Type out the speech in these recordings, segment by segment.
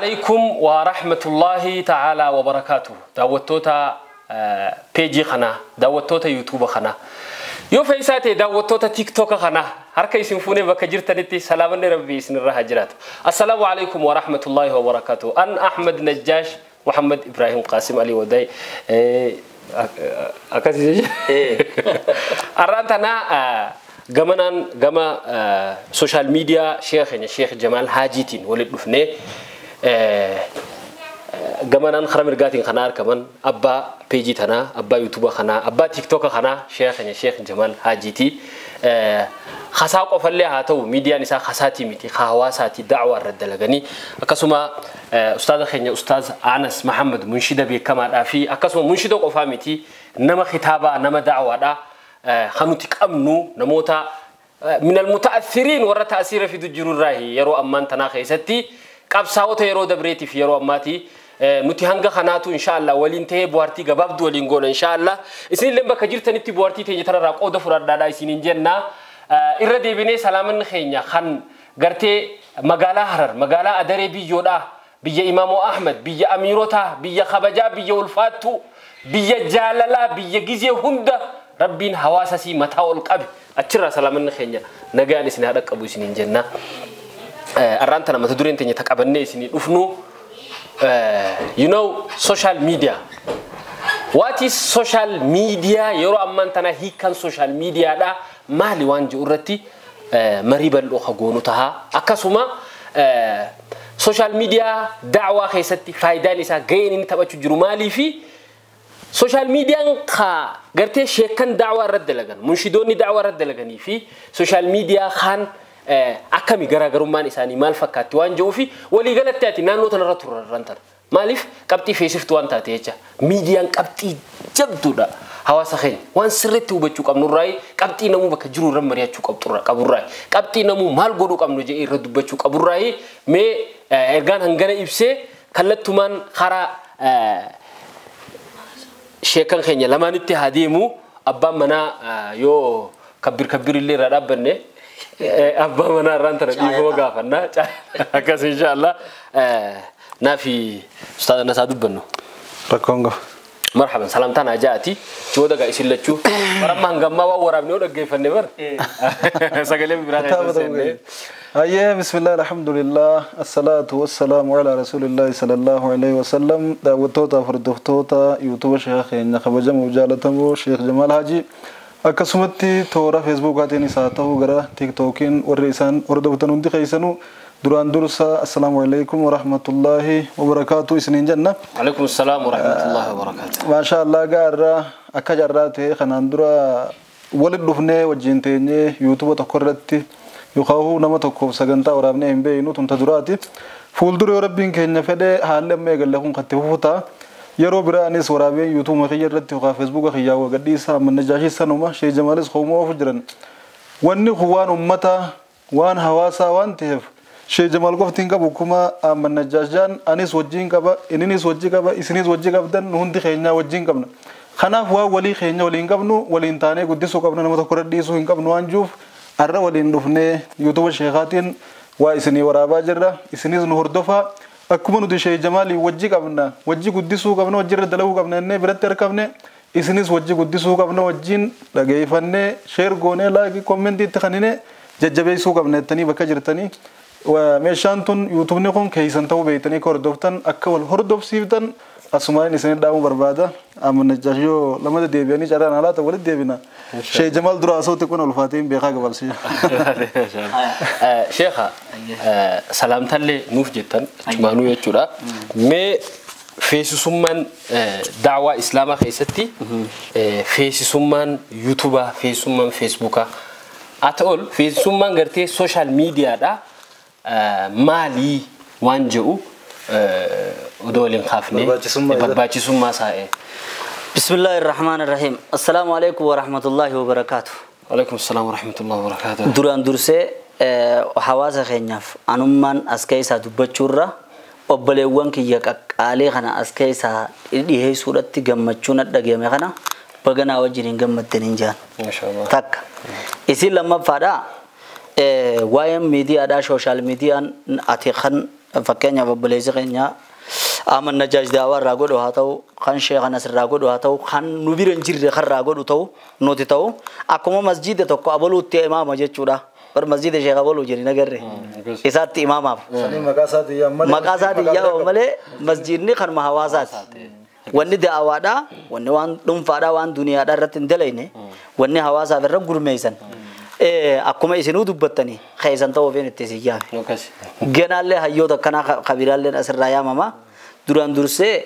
Alaikum wa rahmatullahi ta'ala wa barakaatuh. Daawwattoota peejii kanaa, daawwattoota yuutuuba kanaa. Yoo fe'isaa ta'e daawwattoota tiiktooka kanaa harka isin fuunee bakka jirtanitti salaamanni rabbii isinirra haa jiraatu. Assalaamu alaikum wa rahmatullahi wa barakaatuh. An Ahmad Najjaash Muhammad Ibrahim Qaasim Ali Waday. Akkasii jecha. Har'aan tanaa gamanaan gama social media sheekh keenya Sheekh Jamaal Haajiitiin walitti dhufnee gamanaan karaa mirgaatiin kana argaman abbaa peejii tanaa, abbaa yuutuuba kanaa, abbaa tiiktooka kanaa sheekh keenya Sheekh Jamaal Haajiiti. Hasaa qofallee haa ta'u miidiyaan isaa hasaatii miti hawaasaati da'waa irra dalaganii akkasuma ustaaza keenya ustaaz Anas Mahammad munshida beekamaadhaa fi akkasuma munshida qofaa miti nama kitaabaa nama da'waadhaa kan nuti qabnu namoota minal muta'athiriin warra ta'asiira fidu jirurraahi yeroo ammaan tanaa keessatti qabsaa'ota yeroo dabreetiif yeroo ammaati nuti hanga kanaatu inshallah waliin ta'ee bu'aartii gabaabduu waliin goona inshallah isinillee bakka jirtanitti bu'aartii teenya tanarraa qooda fudhadhaadhaa isiniin jenna irra deebinee salaamanni keenya kan gartee magaalaa Harar magaalaa Adaree biyyoodhaa biyya Imaamoo Ahmad biyya Amiirotaa biyya kabajaa biyya ulfaattuu biyya jaalalaa biyya gizee hunda rabbiin hawaasa sii mataa ol qabe achirraa salaamanni keenya nagaan isin haa dhaqqabu isiniin jenna. Arraan tana mata dureen teenya taqabannee isinii dhufnu you know social media. What is social media? Yeroo ammaan tana hiikan social media dha maali waan jiru irratti marii bal'oo ka goonu taha. Akkasuma social media da'waa keessatti faayidaan isaa gaheen inni taphachuu jiru maalii fi social mediaan ka gartee sheekan da'waa irratti dalagan munshidoonni da'waa irratti dalaganii fi social media kan akkami garaagarummaan isaanii maal fakkaatti waan jiruuf waliigalatti ati naannoo tanarra turarran tana. Maaliif qabxii feesiftuu waan taate jecha miidiyaan qabxii jabduudha hawaasa keenya waan sirriitti hubachuu qabnurraayi qabxii namuu bakka jiru irra mari'achuu qaburraayi qabxii namuu maal godhuu qabnu jedhee irra dubbachuu qaburraayi mee ergaan hangana ibsee kallattumaan karaa sheekan keenya lamaanitti haa deemu abbaan manaa yoo kabbir kabbir illee irraa dhaabbanne abbaa manaa irraan tana dhiifama gaafanna akkas inshaallah naafi ustaadha nasaa dubbannu. Rakkoon gafa. Marhaban salamtaan ajaa'ati cooda gaa isin lachuu baramma hangammaa waan waraabnee dhaggeeffanne bar sagaleen biraa keessa seenne. Ayyee bismillah alhamdulillah asalaatu wassalaamu ala rasuulillahi sallallahu alaihi wasallam daawwattoota hordoftoota yuutuuba sheekha keenya kabajamoo jaalatamoo Sheekh Jamaal Haajii akkasumatti toora feesbuukaatiin isaa ta'uu gara tiiktookiin warri isaan hordoftan hundi keessanuu duraan dursa assalaamu alaikum warahmatullaahi wabarakaatu isiniin jenna. Alaikum assalaam warahmatullaahi wabarakaatu. Maasha Allah gaarraa akka jarraa ta'e kanaan dura walitti dhufnee wajjin teenyee yuutuuba tokko irratti yookaan nama tokkoof sagantaa waraabnee hin beeknu tunta duraati. Fuuldura yoo rabbiin keenya fedhe haalli amma eegalle kun kan itti fufu. Yeroo biraanis waraabeen yuutuuba kiyya irratti yookaan feesbuuka kiyyaa gadhiisaa Ahmad Najjaashii sanuma Sheekh Jamaalis homaa ofu jiran. Wanni kun waan uummataa waan hawaasaa waan ta'eef Sheekh Jamaal qofti hin qabu kuma Ahmad Najjaash jaan anis wajjin qaba inninis wajji qaba isinis wajji qabdan nu hundi keenyaa wajjin qabna. Kanaaf waan walii keenya waliin qabnu waliin taanee guddisuu qabna nama tokko irra dhiisuu hin qabnu waan jiruuf har'a waliin dhufnee yuutuuba sheekaatiin waa isinii waraabaa jirra isinis nu hordofaa. Akkuma nuti Sheekh Jamaalii wajji qabna wajji guddisuu qabna wajji irra dalaguu qabna jennee biratti argamne isinis wajji guddisuu qabna wajjin dhageeffannee sheer goonee laayikii kommentii itti kaninee jajjabeessuu qabna jettanii bakka jirtanii meeshaan tun yuutuubni kun keessan ta'uu beektanii akka hordoftan akka wal hordofsiiftan asumaan isin dhaamuu barbaada. Ahmad Najjaash yoo lamada deebi'anii carraan alaata walitti deebina. Sheekh Jamaal dura asootti kun ulfaateen beekaa gabaabsiisa. Sheekha salaamtallee nuuf jettan achumaanuu jechuudha. Mee feesisummaan da'waa islaamaa keessatti feesisummaan yuutuubaa feesisummaan feesbuukaa haa ta'u feesisummaan gartee sooshaal miidiyaadhaa maalii waan jedhu odoo waliin kaafne barbaachisummaa isaa. Bismillahir Rahmanir Rahim. Assalaamu alaikum wa rahmatullahi wa barakaatuh. Alaikum assalaam wa rahmatullahi wa barakaatuh. Duraan dursee hawaasa keenyaaf anummaan as keessaa dubbachuurra obboleewwan kiyya qaqqaalee kana as keessaa dhiheessuudhatti gammachuun dhagahame kana baganaa wajjin hin gammaddan hin jaan. Mashallah. Takka. Isin lammaffaadha. Waa'een miidiyaadhaa sooshaal miidiyaan ati kan Fakkeenyaaf obboleessi keenya Aman Najaash daawaa irraa godhu haa ta'u, kan Sheekh Anas irraa godhu haa ta'u, kan nu bira hin jirre kan irraa godhu ta'u, nuti ta'u akkuma masjiida tokko abaluutti imaama jechuudha. Bar masjiida Sheekh abaluu jedhi nagarre. Isaatti imaamaaf. Maqaa isaatii yaa'u malee. Maqaa isaatii yaa'u malee masjiidni kanuma hawaasaati. Wanni da'awaadhaa, wanni waan dhuunfaadhaa, waan duniyaadhaa irratti hin dalayne, wanni hawaasaaf irra gurmeessan. Akkuma isinuu dubbattanii keessan ta'uu ofiin itti isin yaame. Ganaallee hayyoota akkanaa kabiraalleen asirraa yaamama. Duraan dursee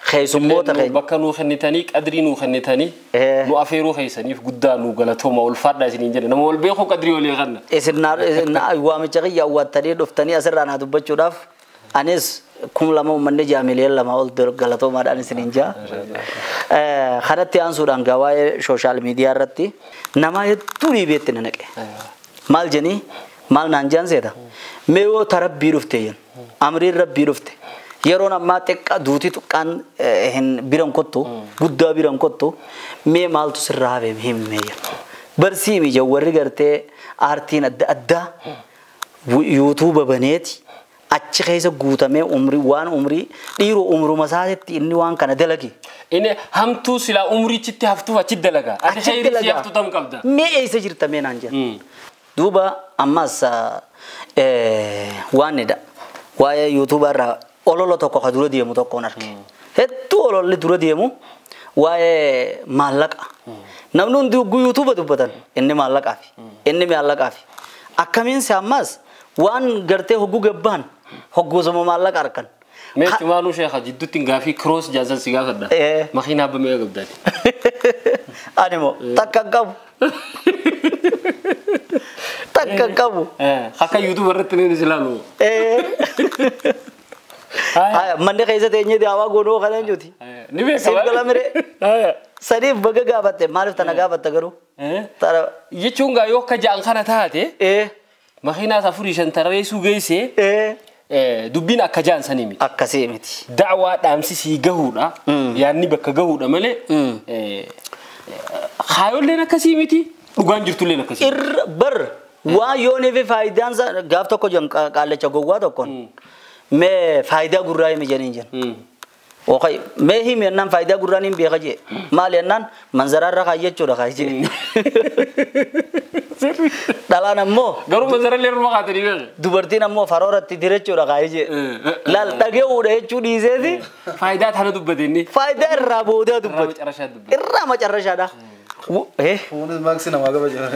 keessummoota keenya. Bakka nuu kennitanii qadrii nuu kennitanii nu afeeruu keessaniif guddaa nuu galatooma ulfaadhaa isiniin jedhe nama wal beekuu qadrii walii kenna. Isin waamicha kiyya awwaattanii dhuftanii asirraa naa dubbachuudhaaf anis 2000 uummanni 6 miliyoona 2 ol galatoomaadhaan isiniin jaa. Kanatti aansuudhaan gaa waa'ee sooshaal miidiyaa irratti nama hedduu dhiibeetti na naqe. Maal jenii maal naan jaan seeta. Mee yoo ta rabbii dhufte jen amriin rabbii dhufte yeroon ammaa xiqqaa duuti xiqqaan hin biran kottu guddaa biran kottu mee maaltu sirraa hafe himee jen. Barsiimi jen warri gartee aartiin adda addaa yuutuuba baneeti. Achi keessa guutamee umrii waan umrii dhiiroo umruma isaatti inni waan kana dalage. Inni hamtuu silaa umrichitti haftuuf achi dalaga. Ati khayrii si haftu tam qabda. Mee eessa jirta mee naan jedha. Duuba ammas waan nidha. Waa'ee yuutuuba irraa olola tokko ka dura deemu tokkoon arge. Hedduu ololli dura deemu waa'ee maallaqa. Namni hundi yuutuuba dubbatan inni maallaqaafi. Inni maallaqaafi. Akkamiin si ammas waan gartee hogguu gabbaan hoggusuma maallaqa harkan. Mee cumaanuu sheekha jidduutti gaafii kiroos jaansan si gaafadha. Makiinaa abba meeqa qabdaati? Ani moo takka hin qabu. Takka hin qabu. Akka yuutuuba irratti ni ilaalu. Manni keessa teenyee daawaa goonoo kana jechuuti. Ni beekama. Siif gala miree. Sadiif baga gaafatte maaliif tana gaafatta garuu? Jechuun gaa yoo akka ja'an kana taate. Makiinaa 4-5 tarreessuu geessee dubbiin akka ja'an sanii miti. Akkasii miti. Da'waa dhaamsisii gahuudha. Yaadni bakka gahuudha malee kaayolleen akkasii miti dhugaan jirtulleen akkasii. Irra bar waan yoonii fi faayidaan gaaf tokko jiran qaallacha gowwaa tokkoon mee faayidaa gurraa himi jedhanii jiran. Okay, mee himi jennaan faayidaa gurraan hin beeka jee. Maal jennaan manzaraarra kaayyachuudha kaayye. Dhalaan ammoo garuu manzarallee irra kaatanii beeku. Dubartiin ammoo farooratti dirachuudha kaayye. Laal dhageewudha jechuu dhiiseeti. Faayidaa tana dubbate inni. Faayidaa irraa boodaa dubbate. Irraa macarrashaadha. Kunis maaksii namaa qaba jira.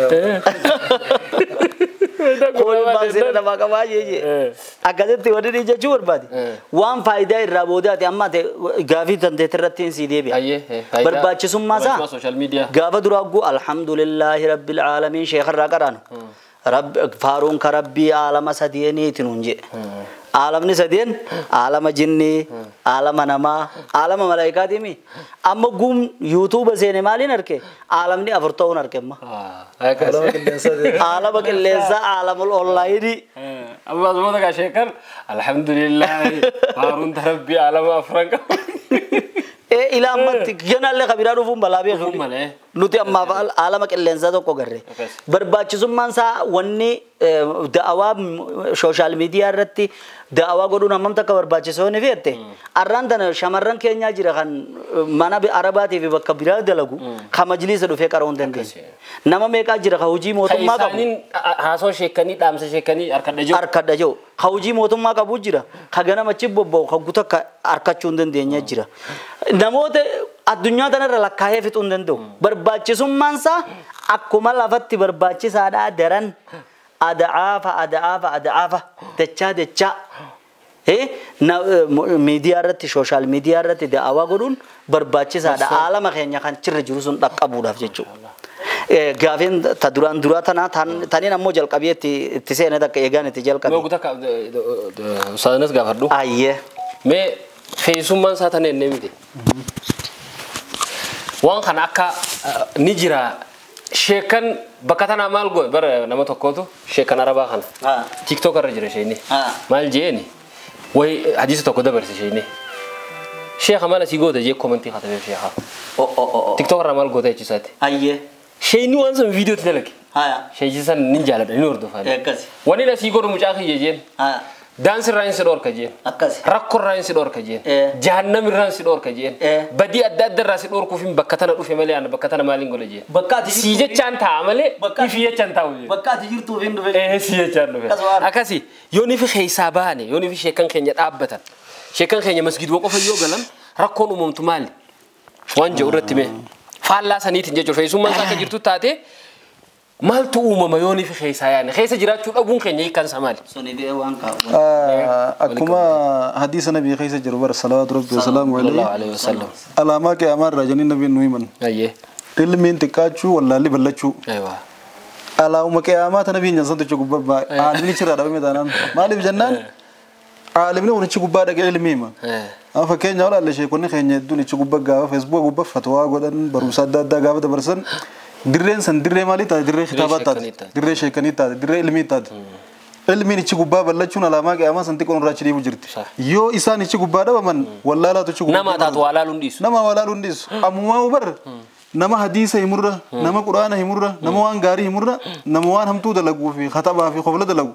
Kunis maaksii namaa qabaa jee. Akkasitti wanni inni jechuu barbaade. Waan faayidaa irraa boodaati amma gaafii dandeettii irratti hin sii deebi'a. Barbaachisummaa isaa gaafa duraa guu alhamdulillahi rabbil aalamiin sheekh irraa qaraanu. Faaruun ka rabbii aalama sadeeniiti nuun jee. Aalamni sadeen aalama jinnii, aalama namaa, aalama malaayikaatiimi. Amma guum yuutuuba seene maaliin arge? Aalamni 4 ta'uun arge amma. Aalama qilleensaa, aalama onlaayinii. Amma asuma kaa sheekan alhamdulillahi faaruun rabbii aalama 4 qaba. Ilaa ammatti ganaallee kabiraa dhufuun balaa beeku. Nuti ammaaf aalama qilleensaa tokko garre. Barbaachisummaan isaa wanni da'awaa sooshaal miidiyaa irratti da'awaa godhuun hammam takka barbaachisoo ni feette. Arraan tana shamarran keenyaa jira kan mana arabaatii fi bakka biraa dalagu kan majliisa dhufee qara'uu hin dandeenye. Nama meeqaa jira kan hojii mootummaa qabu. Isaaniin haasoo sheekanii dhaamsa sheekanii harkadha jiru. Harkadha jiru. Kan hojii mootummaa qabu jira. Kan ganama achi bobba'u kan guutuu akka harkachuu hin dandeenye jira. Namoota addunyaa tanarra lakkaa'ee fixuu hin danda'u. Barbaachisummaan isaa akkuma lafatti barbaachisaadhaa daran ada'aafa ada'aafa ada'aafa dachaa dachaa. Miidiyaa irratti sooshaal miidiyaa irratti da'awaa godhuun barbaachisaadha. Aalama keenya kan cirra jiru sun dhaqqabuudhaaf jechuudha. Gaafiin ta duraan duraa tanaa taniin ammoo jalqabee itti seenee takka eegaan itti jalqabe. Mee guutaa ustaazanas gaafadhu. Ayyee. Mee feesummaan isaa tana ennee miti. Waan kana akka ni jira sheekan bakka tanaa maal goe bara nama tokkootu sheekan arabaa kana. TikTok irra jira isheenni. Maal jeeni wayi hadiisa tokko dabarse isheenni. Sheeka maal asii goota jee komentii katabeef sheekaa. TikTok irraa maal goota jechuusaati. Ayyee. Sheeyni waan san viidiyootti dalage. Sheeyi san ni jaaladha ni hordofaa. Wanni asii godhu mucaa kiyya jeen. Daansirraa si dhorka jeen. Akkasi. Rakkoorraa si dhorka jeen. Jahannamirraa si dhorka jeen. Badii adda addarraa si dhorkuuf bakka tana dhufe malee ana bakka tana maaliin godha jeen. Bakka ati Si jechaan taa'a malee ifi jechaan taa'u jeen. Bakka ati jirtuuf hin dhufe. Si jechaan dhufe. Akkasi yoo nifi keessaa baane yoo nifi sheekan keenya dhaabbatan sheekan keenya masgiiduma qofa yoo galan rakkoon uumamtu maali? Waan jedhu irratti mee faallaa saniitiin jechuudha feesummaan isaa akka jirtu taate maaltu uumama yoo nifi keessaa yaane keessa jiraachuu dhabuun keenya hiikkaan isaa maali? Suni bee waan kaa'u. Akkuma hadiisa nabii keessa jiru bara salawaatu rabbi wasalaamu alayhi wasallam. Alaamaa qiyaamaa irraa jedhanii nabiin nu himan. Ilmiin xiqqaachuu wallaalli ballachuu. Alaamuma qiyaamaa tana nabiin jansan tucha gubbaa aalimni achirraa dhabame taanaan maaliif jennaan aalimni kun achi gubbaa dhaqee ilmi hima. Amma fakkeenya olaalle sheekonni keenya hedduun achi gubbaa gaafa feesbuuka gubbaa fatwaa godhan barumsa adda addaa gaafa dabarsan dirreen san dirree maalii taate dirree kitaabaa taate dirree sheekanii taate dirree ilmii taate. Ilmiin ichi gubbaa ballachuun alaamaa qiyaamaa san xiqqoon irraa achi dhiibu jirti. Yoo isaan ichi gubbaa dhabaman wallaalaatu ichi gubbaa. Nama taatu walaaluun dhiisu. Nama walaaluun dhiisu. Ammumaa bar nama hadiisa himurra nama quraana himurra nama waan gaarii himurra nama waan hamtuu dalaguu fi khatabaa fi qofla dalagu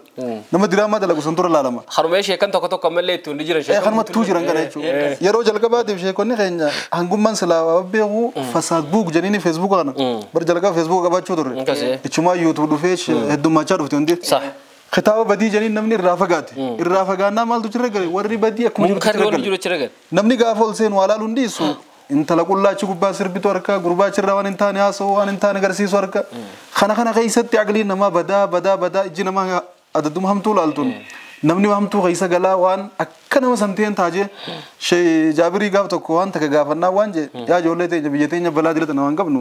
nama diraamaa dalagu san tura laalama. Harumee sheekan tokko tokko ammallee ittiin ni jiran sheekan. Harmattuu jiran kana jechuudha. Yeroo jalqabaatiif sheekonni keenya hangummaan silaa beeku fasaad buuk jedhanii feesbuuka kana bar jalqaba feesbuuka qabaachuu turre. Ichumaa yuutuub dhufee heddummachaa dhufte hundi. Kitaaba badii jedhanii namni irraa fagaate. Irraa fagaannaa maaltu jira gale warri badii akkuma jiru jira gale. Namni gaafa ol seenu walaaluun dhiisu. Intala qullaa achi gubbaa sirbitu harka gurbaa achirraa waan hin taane haasa'u waan hin taane agarsiisu harka kana kana keessatti aqliin namaa badaa badaa badaa ijji namaa adadduma hamtuu laaltuun namni hamtuu keessa galaa waan akka nama santeen taajee shee jaabirii gaaf tokko waan takka gaafannaa waan jee yaa ijoollee teenya biyya teenya balaa dila tana waan qabnu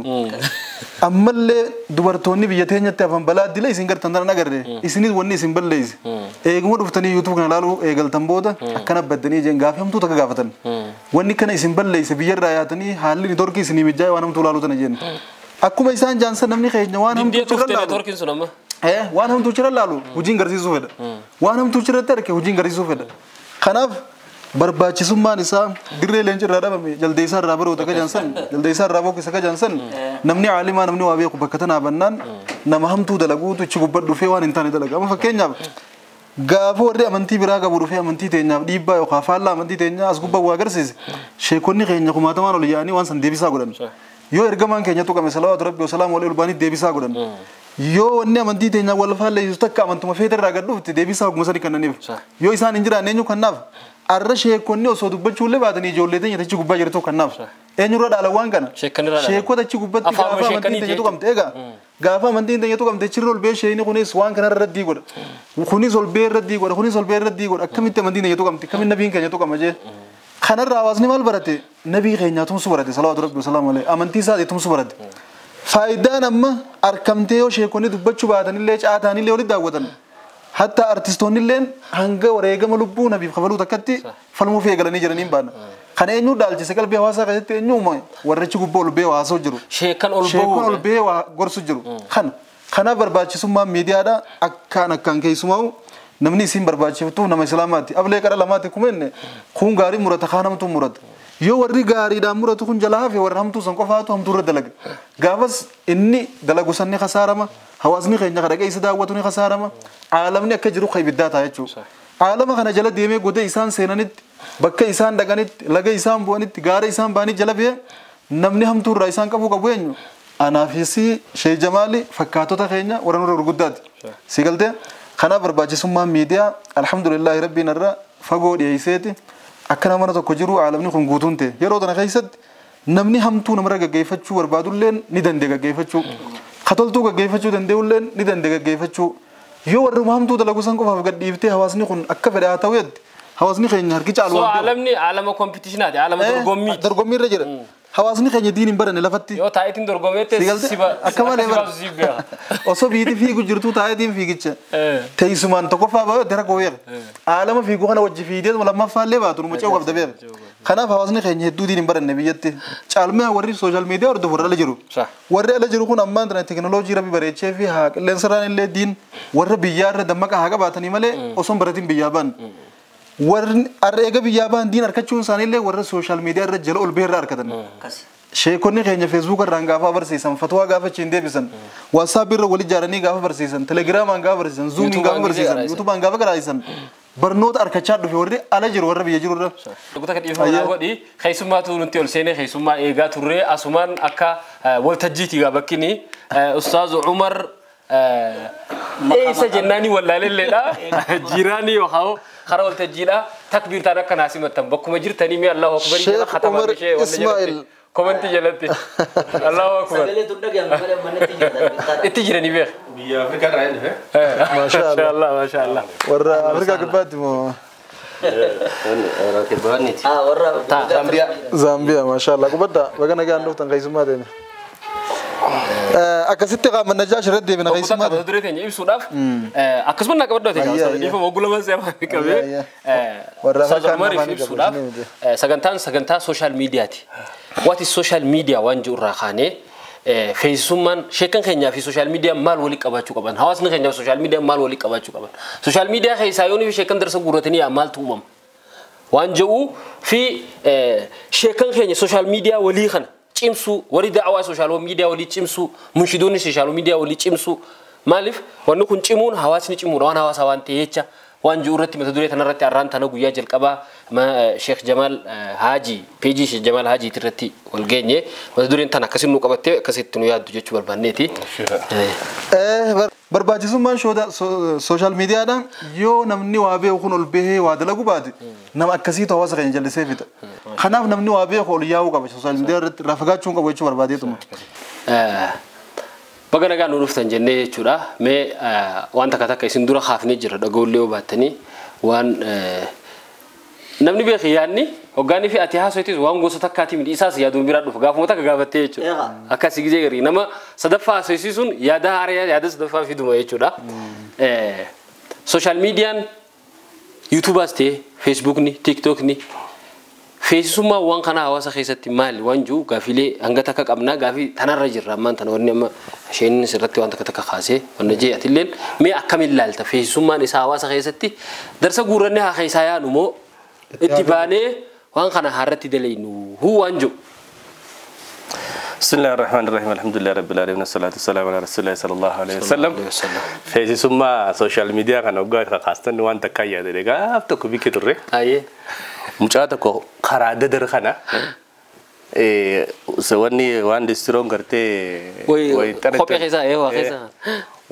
ammallee dubartoonni biyya teenyatti hafan balaa dila isin gartan tana agarre isinis wanni isin balleeyse eeguma dhuftanii yuutuub kana laaluu eegaltan booda akkana baddanii jeen gaafii hamtuu takka gaafatan wanni kana isin balleeyse biyyarraa yaatanii haalli nitorkii isinii mijaa'e waan hamtuu laaluu tana jeen akkuma isaan jaansan namni keenya waan hamtuu jira waan hamtuu jira laalu hojiin garsiisuu fedha waan hamtuu jiratti arge hojiin garsiisuu fedha kanaaf barbaachisummaan isaa dirree leenci irraa dhabame jaldeessaa irraa baroota akka jaansan jaldeessaa irraa boqqisa akka jaansan namni caalimaa namni waa beeku bakka tanaa bannaan nama hamtuu dalaguutu ichi gubbaa dhufee waan hin taane dalaga amma fakkeenyaaf gaafa warri amantii biraa qabu dhufee amantii teenyaaf dhiibbaa yookaan faallaa amantii teenyaa as gubbaa waa agarsiise sheekonni keenya kumaatamaan ol yaa'anii waan san deebisaa godhan yoo ergamaan keenya tuqame salawaatu rabbi wasalaamu alayhi ulbaanii deebisaa godhan yoo wanni amantii teenyaa wal faalleessu takka amantuma feete irraa gad dhufte deebisaa oguma sadi kannaniif yoo isaan hin jiraanne eenyu kannaaf arra sheekonni osoo dubbachuullee baatanii ijoollee teenya achi gubbaa jirtu kannaaf eenyurra dhaala waan kana sheekota achi gubbatti gaafa amantiin teenya tuqamte egaa gaafa amantiin teenya tuqamte achirra ol bee sheekni kunis waan kanarra raddii godha kunis ol bee raddii godha kunis ol bee raddii godha akkamitti amantiin teenya tuqamte akkamitti nabiin keenya tuqama jee kanarra hawaasni maal barate nabii keenya tumsu barate salawaatu rabbi wasalaamu alayhi amantii isaatii tumsu barate. Faayidaan amma arkamtee yoo sheekonni dubbachuu baatanillee caataanillee walitti daawwatan hatta artistoonnillee hanga wareegama lubbuu nabiif kafaluu takkatti falmuu fi eegalanii jiraniin baana. Kana eenyu dhaalchise qalbii hawaasaa keessatti eenyu uume warra achi gubbaa ol bee haasa'u jiru. Sheekan ol Sheekon ol bee waa gorsu jiru. Kana kanaaf barbaachisummaan miidiyaadha akkaan akkaan keessumaa'u namni isin barbaachiftu nama islaamaati. Ablee qara lamaati kumenne kun gaarii murata kaan hamtuu murata. Yoo warri gaariidhaan muratu kun jalaa hafe warra hamtuu san qofaatu hamtuu irra dalaga. Gaafas inni dalagu san ni khasaarama hawaasni keenya dhaqee isa daawwatu ni khasaarama aalamni akka jiru ibiddaa ta'a jechuudha. Aalama kana jala deemee goda isaan seenanitti bakka isaan dhaqanitti laga isaan bu'anitti gaara isaan ba'anii jala ba'e namni hamtuu irraa isaan qabuu qabu eenyu anaafis Shee Jamaali fakkaatota keenya warra nurra gurguddaati. Si galtee kanaaf barbaachisummaan miidiyaa alhamdulillahi rabbiin irra fagoo dhiyeesseeti. Akkana mana tokko jiru aalamni kun guutuun ta'e yeroo tana keessatti namni hamtuu namarra gaggeeffachuu barbaadulleen ni dandee gaggeeffachuu katoltuu gaggeeffachuu danda'ulleen ni dandee gaggeeffachuu yoo warri hamtuu dalagu san qofaaf gad dhiiftee hawaasni kun akka fedhe haa ta'u jedhe hawaasni keenya harki caalu waan ta'eef. Aalamni aalama kompitiishinaati aalama dorgommii. Dorgommii irra jira. Hawaasni keenya diin hin baranne lafatti. Yoo taayitiin dorgomeette siba akka malee bara. Osoo biitii fiigu jirtu taayitiin fiigicha. Teessumaan tokkoffaa baay'ee dara beeka. Aalama fiigu kana wajji fiidee lammaffaa illee baatu nu ce'uu qabda beeka. Kanaaf hawaasni keenya hedduu diin hin baranne biyyatti. Caalmee warri sooshaal miidiyaa hordofu warra ala jiru. Warri ala jiru kun ammaan tana teekinooloojii rabbi bareechee fi haa qilleensarraan illee diin warra biyyaarra dammaqa haa qabaatanii malee osoo hin baratin biyyaa ba'an. Warri eega biyyaa ba'an diin harkachuun isaaniillee warra sooshaal miidiyaa irra jala ol beerra harkatan. Sheekonni keenya feesbuuk irraan gaafa barsiisan, fatwaa gaafa achiin deebisan, waasaap irra wal ijaaranii gaafa barsiisan, telegiraamaan gaafa barsiisan, zuumiin gaafa barsiisan, yuutuubaan gaafa garaayisan. Barnoota harkachaa dhufe warri ala jiru warra biyya jiru irra. Goota kan dhiifama godhi keessummaatu nuti ol seenee keessummaa eegaa turre asumaan akka waltajjiiti gaa bakkini Ustaaz Umar eessa jennaani wallaalelleedha jiraanii yookaan karaa waltajjiidha takbiirtaan akka naasimattan bakkuma jirtanii mi Allahu akbar jala khatamaa ishee wanna komantii jalatti Allahu akbar. Sagalee tun dhaga'ame malee manatti jira. Itti jiranii beek. Biyya Afrikaa irraa hin dhufe. Maashaallah. Maashaallah. Warra Afrikaa kibbaatti moo? Kibbaaniti. Warra Zaambiyaa. Zaambiyaa maashaallah. Qubadda baga nagaan dhuftan keessummaa teenya. Akkasitti qaama Najjaash irratti deebina keessummaa. Mata duree teenya ibsuudhaaf akkasuma naa qabadhu ta'e dhiifama ogula mansee afaan qabee Warra Afrikaa Umariif ibsuudhaaf sagantaan sagantaa sooshaal miidiyaati. What is social media waan jiru irraa kaanee feesisummaan sheekan keenyaa fi sooshaal miidiyaan maal walii qabaachuu qaban hawaasni keenyaa fi sooshaal miidiyaan maal walii qabaachuu qaban sooshaal miidiyaa keessaa yoonii fi sheekan darsa guurratanii maaltu uumama waan jedhu fi sheekan keenya sooshaal miidiyaa walii kana cimsuu warri da'awaa sooshaal miidiyaa walii cimsuu munshidoonni sooshaal miidiyaa walii cimsuu maaliif wanni kun cimuun hawaasni cimuudha waan hawaasa waan ta'e jecha waan jiru irratti mata duree tanarratti arraan tana guyyaa jalqabaa Sheekh Jamaal Haajii peejii Sheekh Jamaal Haajii irratti wal geenye mata dureen tana akkasiin nu qabattee akkasitti nu yaaddu jechuu barbaanneeti. Barbaachisummaan sooshaal miidiyaadhaan yoo namni waa beeku kun ol bahee waa dalagu baate nama akkasiitu hawaasa keenya jallisee fixa. Kanaaf namni waa beeku ol yaa'uu qaba sooshaal miidiyaa irratti irraa fagaachuu qabu jechuu barbaadeetuma. Baga nagaan nu dhuftan jennee jechuudha. Mee waan takka takka isin dura kaafnee jira dhaga'ullee yoo baattanii waan namni beeku yaadni hoggaanii fi ati haasoitis waan gosa takkaatii miti isaas yaaduun biraa dhufa gaafuma takka gaafattee jechuudha. Akkasii gizee garii nama sadaffaa haasoisiisuun yaada haaraa yaada sadaffaa fiduma jechuudha. Sooshaal miidiyaan yuutuubaas ta'e feesbuukni tiiktookni feesisummaa waan kana hawaasa keessatti maali waan jiru gaafilee hanga takka qabnaa gaafii tanarra jirra ammaan tana wanni amma isheen sirratti waan takka takka kaasee wanna jee atilleen mee akkamiin ilaalta feesisummaan isaa hawaasa keessatti darsa guurannee haa keessaa yaanu moo itti baanee waan kana haarratti dalaynu huu waan jiru. بسم الله الرحمن الرحيم الحمد لله رب العالمين والصلاة والسلام على رسول الله صلى الله عليه وسلم feesisummaa sooshaal miidiyaa kana waggaa kaastan waan takka yaadde gaaf tokko bikkee turre. Mucaa tokko karaa dadar kana wanni waan distiroon gartee kophee keessaa waa keessaa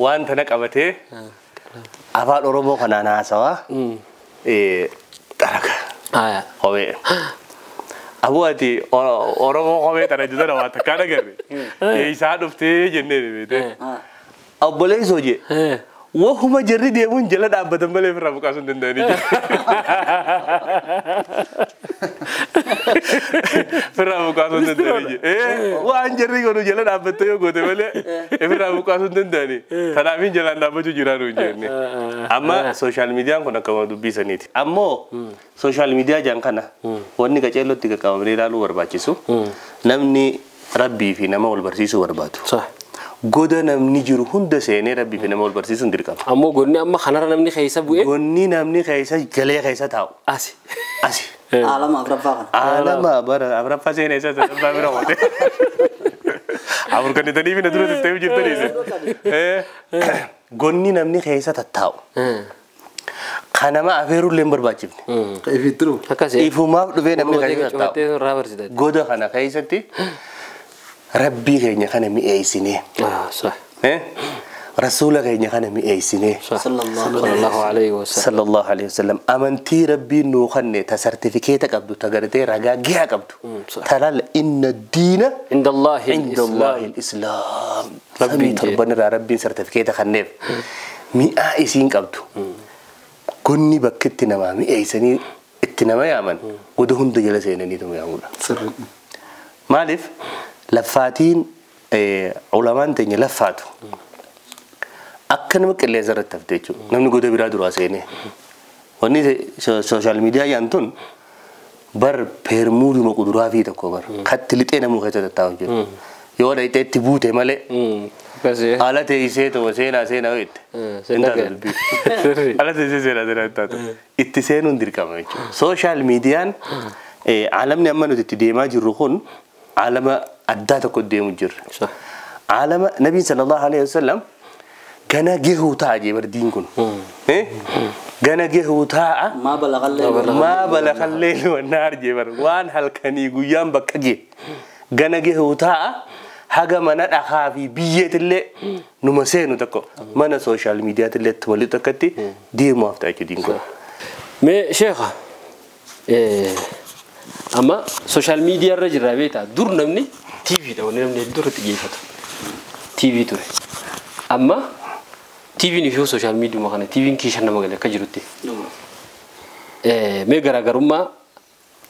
waan tana qabatee afaan Oromoo kanaan haasawaa xaraga kophee. Abu ati Oromoo kophee tana jedhan waa takka agarre isaa dhuftee jennee beekte. Obboleessoo jee wahuma jarri deemuun jala dhaabbatan malee ofirraa buqaasuu hin danda'anii jiru. Ofirraa buqaasuu hin danda'anii jiru. Waan jarri godhu jala dhaabbattee yoo goote malee ofirraa buqaasuu hin danda'anii. Kanaafin jalaan dhaabbachuu jiraan hin jenne. Amma sooshaal miidiyaan kun akkuma dubbisaniiti. Ammoo sooshaal miidiyaa jaan kana wanni qaceellootti qaqqabamee ilaaluu barbaachisu namni rabbii fi nama wal barsiisuu barbaadu. Goda namni jiru hunda seenee rabbii fi nama wal barsiisuun dirqama. Ammoo gonni amma kanarra namni keessa bu'ee. Gonni namni keessa galee keessa taa'u. Asi. Asi. Alama afuraffaa kana. Alama bara afuraffaa seenee isa sadaffaa bira oote. Afur kan itanii fi na dura tettee jirtanii. Gonni namni keessa tattaa'u. Kanama afeerullee hin barbaachifne. Ifitti dhufu. Akkasii. Ifumaaf dhufee namni keessa tattaa'u. Goda kana keessatti rabbii keenya kana mi'eessinee. Rasuula keenya kana mi'eessinee. Sallallahu alaihi wasallam. Sallallahu alaihi wasallam. Amantii rabbiin nuu kenne ta sartifikeeta qabdu ta gartee ragaa gahaa qabdu. Talaal inna diina Inda Allahi inda Allahi al-Islaam. Rabbiin torban irraa rabbiin sartifikeeta kenneef mi'aa isiin qabdu. Gonni bakki itti namaa mi'eessanii itti nama yaaman goda hunda jala seenaniitu yaamudha. Maaliif laffaatiin ulamaan teenya laffaatu akka nama qilleensa irratti hafte jechuudha. Namni goda biraa duraa seenee. Wanni sooshaal miidiyaa yaantun bar peermuuduma kuduraa fi tokko bar katti lixee namuu keessa tattaa'u jiru. Yoo dhaqxee itti buute malee ala teessee tuma seenaa seenaa jette. Ala teessee seenaa seenaa taatu. Itti seenuun dirqama jechuudha. Sooshaal miidiyaan alamni amma nuti itti deemaa jirru kun alama addaa tokko deemu jirra. Alama nabiin sallallahu alaihi wasallam gana gahuu ta'a jee bardiin kun. Gana gahuu taa'a. Maa balagallee. Maa balagallee wannaar jee bar waan halkanii guyyaan bakka gee. Gana gahuu taa'a haga mana dhakaa fi biyyeetillee numa seenu tokko mana sooshaal miidiyaatillee itti walitti akkatti deemuuf ta'a jechuudha kun. Mee sheekha amma sooshaal miidiyaa irra jirra beektaa dur namni TV dha wanni namni hedduu irratti xiyyeeffatu. TV ture. Amma TV'n fi sooshaal miidiyaa kana TV'n kiisha nama galee akka jirutti. Mee garaagarummaa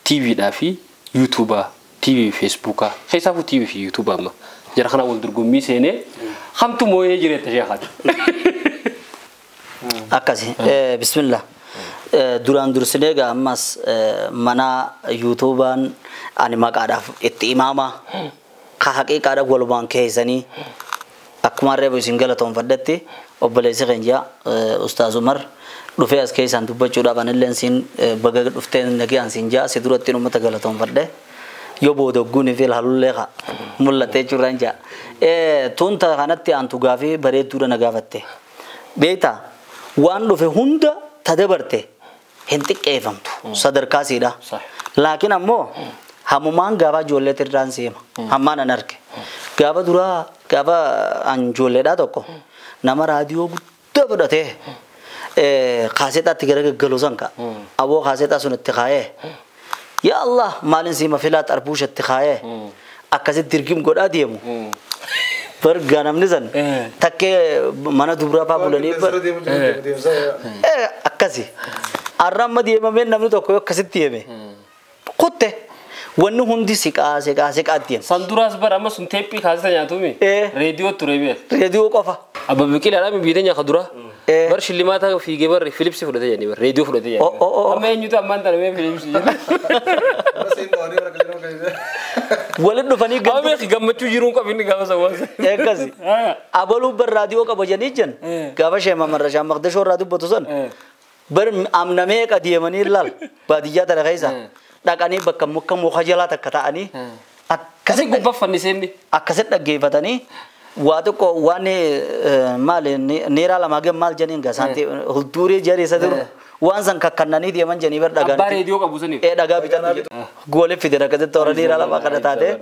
TV dhaa fi YouTubeaa, TV fi Facebookaa, keessaafuu TV fi YouTubeaa amma jara kana wal dorgommii seenee hamtu mooyee jireetta sheekhaati. Akkasi. Bismillah. Duraan dursinee egaa ammas mana yuutuubaan ani maqaadhaaf itti imaama ka haqiiqaadhaaf walumaan keessanii akkuma reefu isin galatoonfadhetti obboleessi keenya Ustaaz Umar dhufee as keessaan dubbachuudhaaf anilleen siin baga dhuftee nagaan siin jaa si duratti uummata galatoonfadhe yoo booda ogguun fi ilaalullee haa mul'atee jirran jaa. Tuunta kanatti aantu gaafii bareedduudha na gaafatte. Beektaa waan dhufe hunda tadabarte hin xiqqeeffamtu sadarkaa siidha. Laakiin ammoo hammumaan gaafa ijoollee irraan seema hammaan an arge. Gaafa duraa gaafa an ijoolleedhaa tokko nama raadiyoo guddaa fudhatee kaaseexaatti gara gaggaluu san ka'a. Aboo kaaseexaa sun itti kaayee yaa Allah maalin siima filaa xarbuusha itti kaayee akkasitti dirgim godhaa deemu. Bargaa namni san takkee mana dubraa fa'aa bulanii akkasi. Har'a amma deemamee namni tokko yoo akkasitti deeme kutte wanni hundi siqaa siqaa siqaa deema. San duraas bara amma sun teephii kaasisa nyaatumi. Reediyoo ture beek. Reediyoo qofa. Abba biqilaadhaan biyya nyaata dura. Bar shillimaata fiigee barre Philips fudhatee jedhanii bar reediyoo fudhatee jedhanii. Amma eenyutu ammaan tana mee Philips jedhanii. Walitti dhufanii Amma beeki gammachuu jiruun qabinni gaafa sawwaasa. Akkasi. Abaluu bar raadiyoo qaba jedhanii jan gaafa sheema marrashaa maqdashoo irraa dubbatu san bar amna meeqa deemanii ilaal baadiyyaa tana keessa dhaqanii bakka muka muka jalaa takka ta'anii Akkasi gubbaa fanniseenni. akkasitti dhaggeeffatanii waa tokko waan maal neeraa lamaa gam maal janiin gasaanti hulduuree jaree isa dura waan san kakkannanii deeman janii bar dhagaan. Abbaa reediyoo qabu saniif. Dhagaa bitan goolee fide akkasitti toora neeraa lamaa kana taate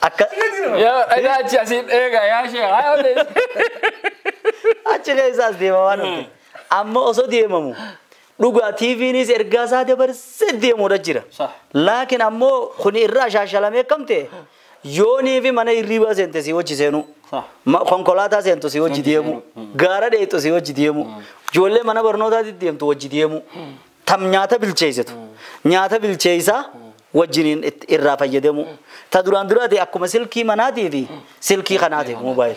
akka Yaa dhagaa achi asiin eegaa yaa shee haa achi keessaas deema waan dhufe. Amma osoo deemamu dhugaa TV'nis ergaa isaa dabarsee deemuudha jira. Laakiin ammoo kun irraa shaashalamee kam ta'e yoonii fi mana hirribaa seente si wajji seenu. Konkolaataa seentu si wajji deemu. Gaara dheettu si wajji deemu. Ijoollee mana barnootaatti deemtu wajji deemu. Tam nyaata bilcheessitu. Nyaata bilcheessaa wajjiniin irraa fayyadamu. Ta duraan duraati akkuma silkii manaatii fi silkii kanaati moobaayil.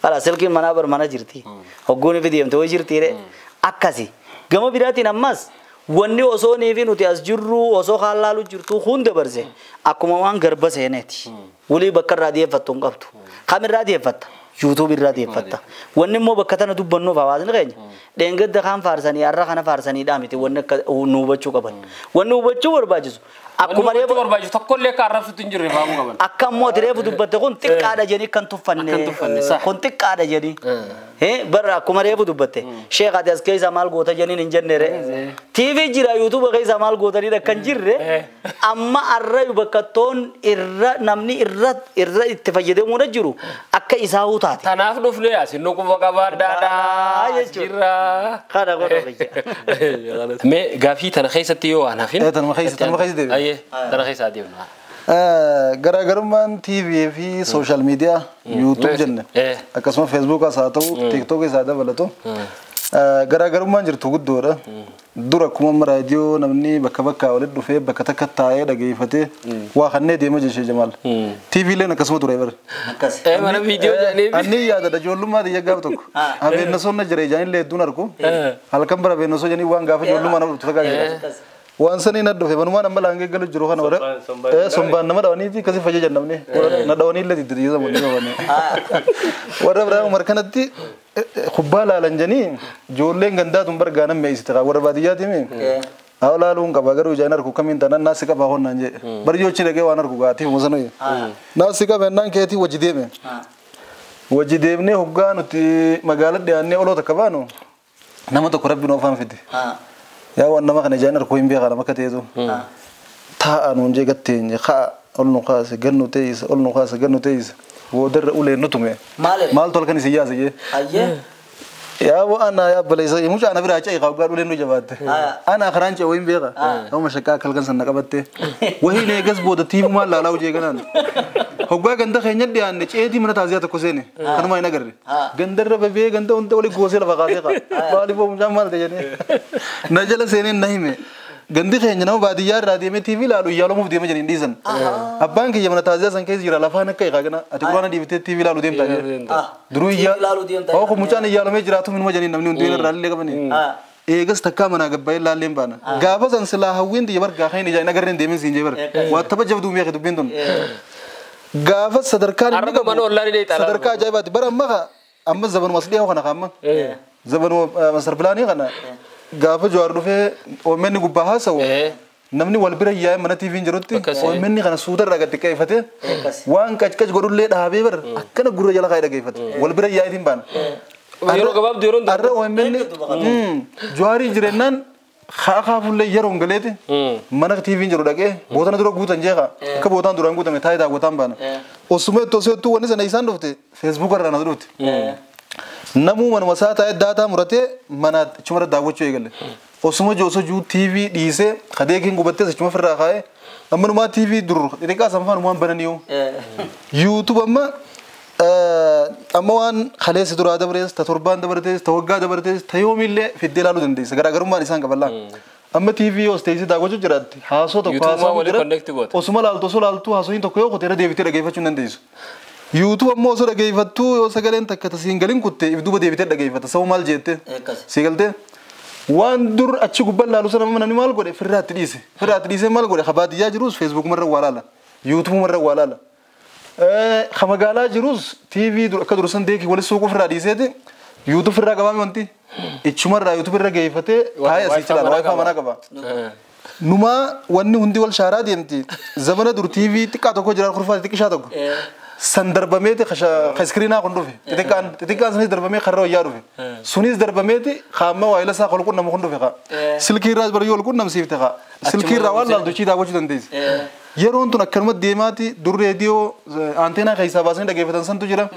Kala silkiin manaa bar mana jirti. Hogguun fi deemte wajji jirti akkasi. Gama biraatiin ammas wanni osoo nii fi nuti as jirru osoo kaan laalu jirtu hunda dabarse akkuma waan garba seeneeti. Walii bakka irraa dhiyeeffattu hin qabdu. Kam irraa dhiyeeffatta? YouTube irraa dhiyeeffatta. Wanni immoo bakka tana dubbannuuf hawaasni keenya dheengadda kaan faarsanii har'a kana faarsaniidhaa miti wanni akka nu hubachuu qaban. Wanni hubachuu barbaachisu akkuma reefu barbaachisu tokkollee akka arrabsutti hin jirre fahamuu qaban. Akka immoo ati reefu dubbatte kun xiqqaadha jedhanii kan tuffanne. Kun xiqqaadha jedhanii. Barra akkuma reefu dubbatte sheekh ati as keessaa maal goota jedhaniin hin jenne re. TV jira YouTube keessaa maal gootaniidha kan jirre amma arra bakka toon irra namni irra irra itti fayyadamuudha jiru akka isaa taate. Tanaaf dhufnee as inni quba qabaadhaadha. Jira. Kana godha biyya. Mee gaafii tana keessatti yoo waan hafin. Tanuma keessa tanuma keessa deebi'a. Ayyee tana keessa adeemna. Garaagarummaan TV fi sooshaal miidiyaa YouTube jenne akkasuma Facebookas haa ta'u TikTokis haa dabalatu garaagarummaan jirtu guddoodha. Dura akkuma amma raadiyoo namni bakka bakkaa walitti dhufee bakka takka taa'ee dhageeffatee waa kannee deema jechee Jamaal. TV illeen akkasuma ture bara. Mana viidiyoo jedhanii. Anni yaadadha ijoollummaa xiyya gaaf tokko. Habeennasoon na jira ijaanillee hedduun arku. Halkan bara habeennosoo jedhanii waan gaafa ijoollummaa nama dhuftu takkaa jedha. Waan sanii na dhufe manumaan amma laangee galu jiru kana warra sombaan nama dhawaniiti akkasii fayyada namni na dhawanii illee diddiiza wanni qabanii. Warra biraa umar kanatti kubbaa laalan jedhanii ijoolleen gandaa tun bargaa nan meessite warra baadiyyaati mi. Haa laaluun qaba garuu ijaan arku kamiin taanaan naasi qaba honnaan jedhe. Bari yoo dhagee waan arku gaatiif mosanu. Naasi qaba ennaan keetii wajji deeme. Wajji deemnee hoggaa nuti magaalaa dhiyaannee oloo takka baanu. Nama tokko rabbiin oofaan fide. Yaa waan nama kana ijaan arkoo hin beekaa nama akka ta'etu. Taa'a nuun jee gatteenye ka'a ol nu kaase gad nu teessise ol nu kaase gad nu teessise boodarra uleen nu tume. Maaltu halkan isin yaase jee. Yaa ana yaa baleessa mucaa ana biraa ce'e kaawgaa uleen nu jabaatte. Ana karaan ce'e wayin beekaa. Nama shakkaa akka halkan sana qabatte. Wahiin eegas booda tiifumaan laalaa hojii eegalaan. Hoggaa ganda keenya dhiyaanne ceetii mana taaziyaa tokko seene kanuma hin agarre. Gandarra babee ganda hunda oli goosee lafa kaasee qaba. Maaliif mucaan maal ta'e jedhee. Na jala seeneen na hime. Gandi keenya nama baadiyyaa irraa deemee TV ilaalu iyyaalomuuf deemee jedhanii dhiisan. Abbaan kiyya mana taaziyaa san keessa jira lafaan akka eegaa gana ati quraana dhiiftee TV ilaalu deemtaa jedhe. Duruu iyyaa oo mucaan iyyaalomee jiraatu minuma jedhanii namni hundi irraa illee qabanii. Eegas takkaa manaa gabbaa'ee laalleen baana. Gaafa san silaa hawwiin xiyya bargaa kan hin ijaan agarreen deemee siin jee bara. Waa tapha jabduu meeqa dubbiin tun. Gaafa sadarkaan inni qabu sadarkaa ajaa'ibaati bara amma amma zabanuma as dhiyoo kana amma zabanuma masar pilaanii kana gaafa Jawaar dhufee OMN gubbaa haasa'u namni wal bira yaa'ee mana TV'n jirutti OMN kana suuta irraa gad xiqqeeffatee waan qacqac godhullee dhaabee bara akkana gurra jala kaa'ee dhageeffate wal bira yaa'eetiin baana. Yeroo gabaabduu yeroo Arra OMN Jawaarii jireennaan kaafullee yeroon galeeti mana TV'n jiru dhaqee bootana dura guutan jeeqa akka bootaan duraan guutame taa'ee daawwataan baana. Osuma itti osoo ittuu wanni sana isaan dhufte feesbuuk irraa nas dhufte. Namuu manuma isaa taa'ee daataa muratee mana achuma daawwachuu eegale. Osuma osoo juu TV dhiisee kadeekiin gubattee achuma ofirraa kaa'ee ammanumaa TV dur xixiqqaa sanfaan waan bananiyu. YouTube amma amma waan kaleessa duraa dabarees ta torbaan dabartees ta waggaa dabartees ta yoomillee fiddee ilaaluu dandeessa garaagarummaan isaan qaban laa. Amma TV yoo teessee daawwachuu jiraatti haasoo tokko haasoo jira osuma laaltu osoo laaltu haasoo tokko yoo qote irra deebitee dhageeffachuu hin dandeessu. YouTube ammoo osoo dhageeffattuu yoo sagaleen takka tasiin galin kutte if duuba deebitee dhageeffata sababa maal jette si galtee waan dur achi gubbaan laalu sana namni maal godhe firraatti dhiise firraatti dhiisee maal godhe kabaadiyyaa jirus Facebook marra waa laala YouTube marra waa laala. Ka magaalaa jirus TV akka dursan deekii wali suuquu firraa dhiiseeti YouTube irraa qabaame wanti ichumarraa YouTube irra geeffatee taa'ee asii ilaala wifi manaa qaba. Numaa wanni hundi wal shaaraa deemti zamana dur TV xiqqaa tokko jira kurfaa xiqqishaa tokko san darbameeti ka iskiriinaa kun dhufe xixiqqaan sanis darbamee karra wayyaa dhufe sunis darbameeti kaamma waayila isaa wal qunnamu kun dhufe kaa silkii irraa barayyuu wal qunnamsiifte kaa silkii irraa waan laaltu ishii daawwachuu dandeessi. Yeroon tun akkanuma deemaati dur reediyoo anteenaa keessaa baasanii dhageeffatan santu jira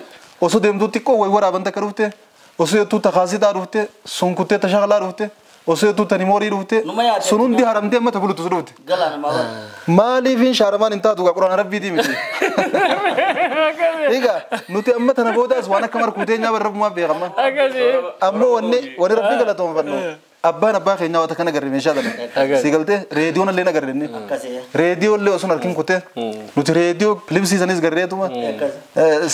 osoo deemtuu xiqqoo wayi waraaban takka dhufte osoo jettuu takaasitaa dhufte sun kuttee tashakalaa dhufte osoo jettuu tanimoorii dhufte sun hundi haramtee amma tabulutus dhufte. Maaliif hin shaaramaan hin taatu quraana rabbiitii miti. Egaa nuti amma tana boodaas waan akka markuutee nyaaba rabbumaa beekama. Ammoo wanni rabbii galatoonfannu. Abbaan abbaa keenyaa waan akkana agarre meeshaa dhala. Si galtee reediyoon illee agarre inni. Reediyoo illee osoo harkin kutee nuti reediyoo limsiisanis garreetuma.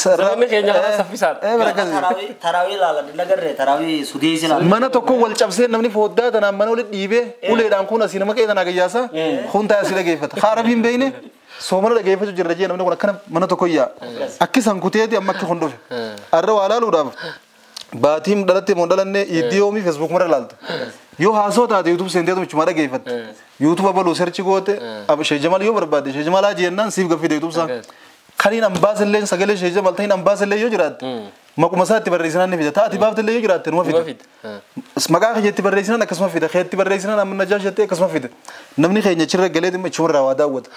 Sababni keenya kana saffisaadha. Taraawii ilaala agarre taraawii sudeessi ilaala. Mana tokko wal cabsee namni foddaa tanaan mana walitti dhiibee uleedhaan kun asii nama qe'ee tanaa gayyaasa kun taa'ee asii dhageeffata. Haara hin beekne soomana dhageeffachuu jirra jee namni kun akkana mana tokko iyyaa. Akki san kuteeti amma akki kun dhufe. Arra waa laaluudhaaf baatiin dhalattee moo dhalanne iidiyoomii Facebook marra laalta. Yoo haasoo taate YouTube seenteetu michuma dhageeffatte. YouTube abaluu searchi goote Sheekh Jamaal yoo barbaadde Sheekh Jamaal Hajii jennaan siif gaffide YouTube isaa. Kaniin ambaasillee sagalee Sheekh Jamaal ta'in ambaasillee yoo jiraatte maquma isaa itti barreessinaan ni fida. Taati baaftillee yoo jiraatte numa fida. Maqaa kiyya itti barreessinaan akkasuma fida. Keetti barreessinaan amma Najaash jettee akkasuma fida. Namni keenya achirra galee dhimma achumarraa waa daawwata.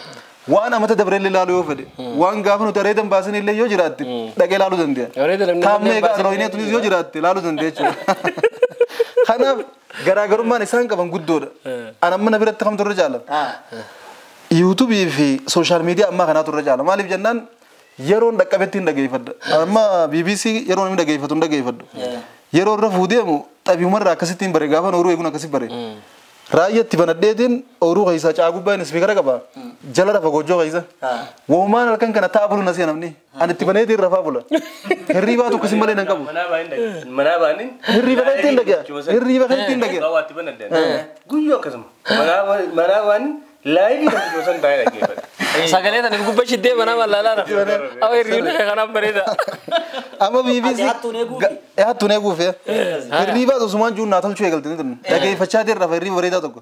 Waan amata dabareellee ilaaluu yoo fedhe waan gaafa nuti areedan baasan illee yoo jiraatte dhaqee ilaaluu dandeenya. Taammee egaa rooyinee tunis yoo jiraatte ilaaluu dandeenya jechuudha. Kanaaf garaagarummaan isaan qaban guddoodha. An amma na biratti kamtu irra jaala. YouTubeii fi sooshaal miidiyaa ammaa kanaatu irra jaala. Maaliif jennaan yeroon dhaqqabetti hin dhageeffadha. Amma BBC yeroo namni dhageeffatu hin dhageeffadhu. Yeroo irra fuudeemu xabiimarraa akkasitti hin bare gaafa nooruu eeguun akkasi bare. Raayyaatti banadheetiin ooruu keessaa caagubbaan ispiikara qaba. Jala rafa goojjoo keessa. Woomaan halkan kana ta'a bulu na seena namni. Ani itti baneetiin rafaa bula. Hirriibaa tokko isin malee nan qabu. Manaa baaniin. Hirriiba keetti hin dhagaya. Hirriiba keetti hin dhagaya. Waatti banadheen. Guyyoo akkasuma. Manaa baaniin laayivii kan gosan taa'ee dhaggeeffata. Sagalee tana gubba shiddee manaa mallaalaa rafa. Awa hirriibni kanaaf bareeda. Amma BBC. Hattuun eeguufi. Hirriibaa osumaan jiru naa tolchuu eegalte ni turne. Dhageeffachaa deerra rafa hirriiba bareedaa tokko.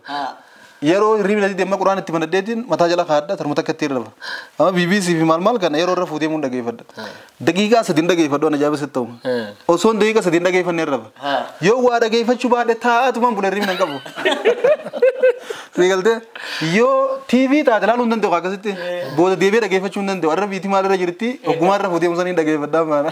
Yeroo hirribni natti deema Quraan itti banadheetiin mataa jala kaadha tarmata akka ittiin rafa. Amma BBC fi maal maal kana yeroo irra fuutee mun dhageeffadha. Daqiiqaa 3 dhageeffadhu ana ajaa'iba sitti ta'u. Osoo daqiiqaa 3 dhageeffannee rafa. Yoo waa dhageeffachuu baadhe taa'atumaan bula hirribni hin qabu. Siigaltee yoo TV taate ilaaluu hin danda'u akkasitti booda deebi'ee dhageeffachuu hin danda'u. Arra biitii maalirra jirti ogummaa irra fuutee musanii dhageeffadhaa maana.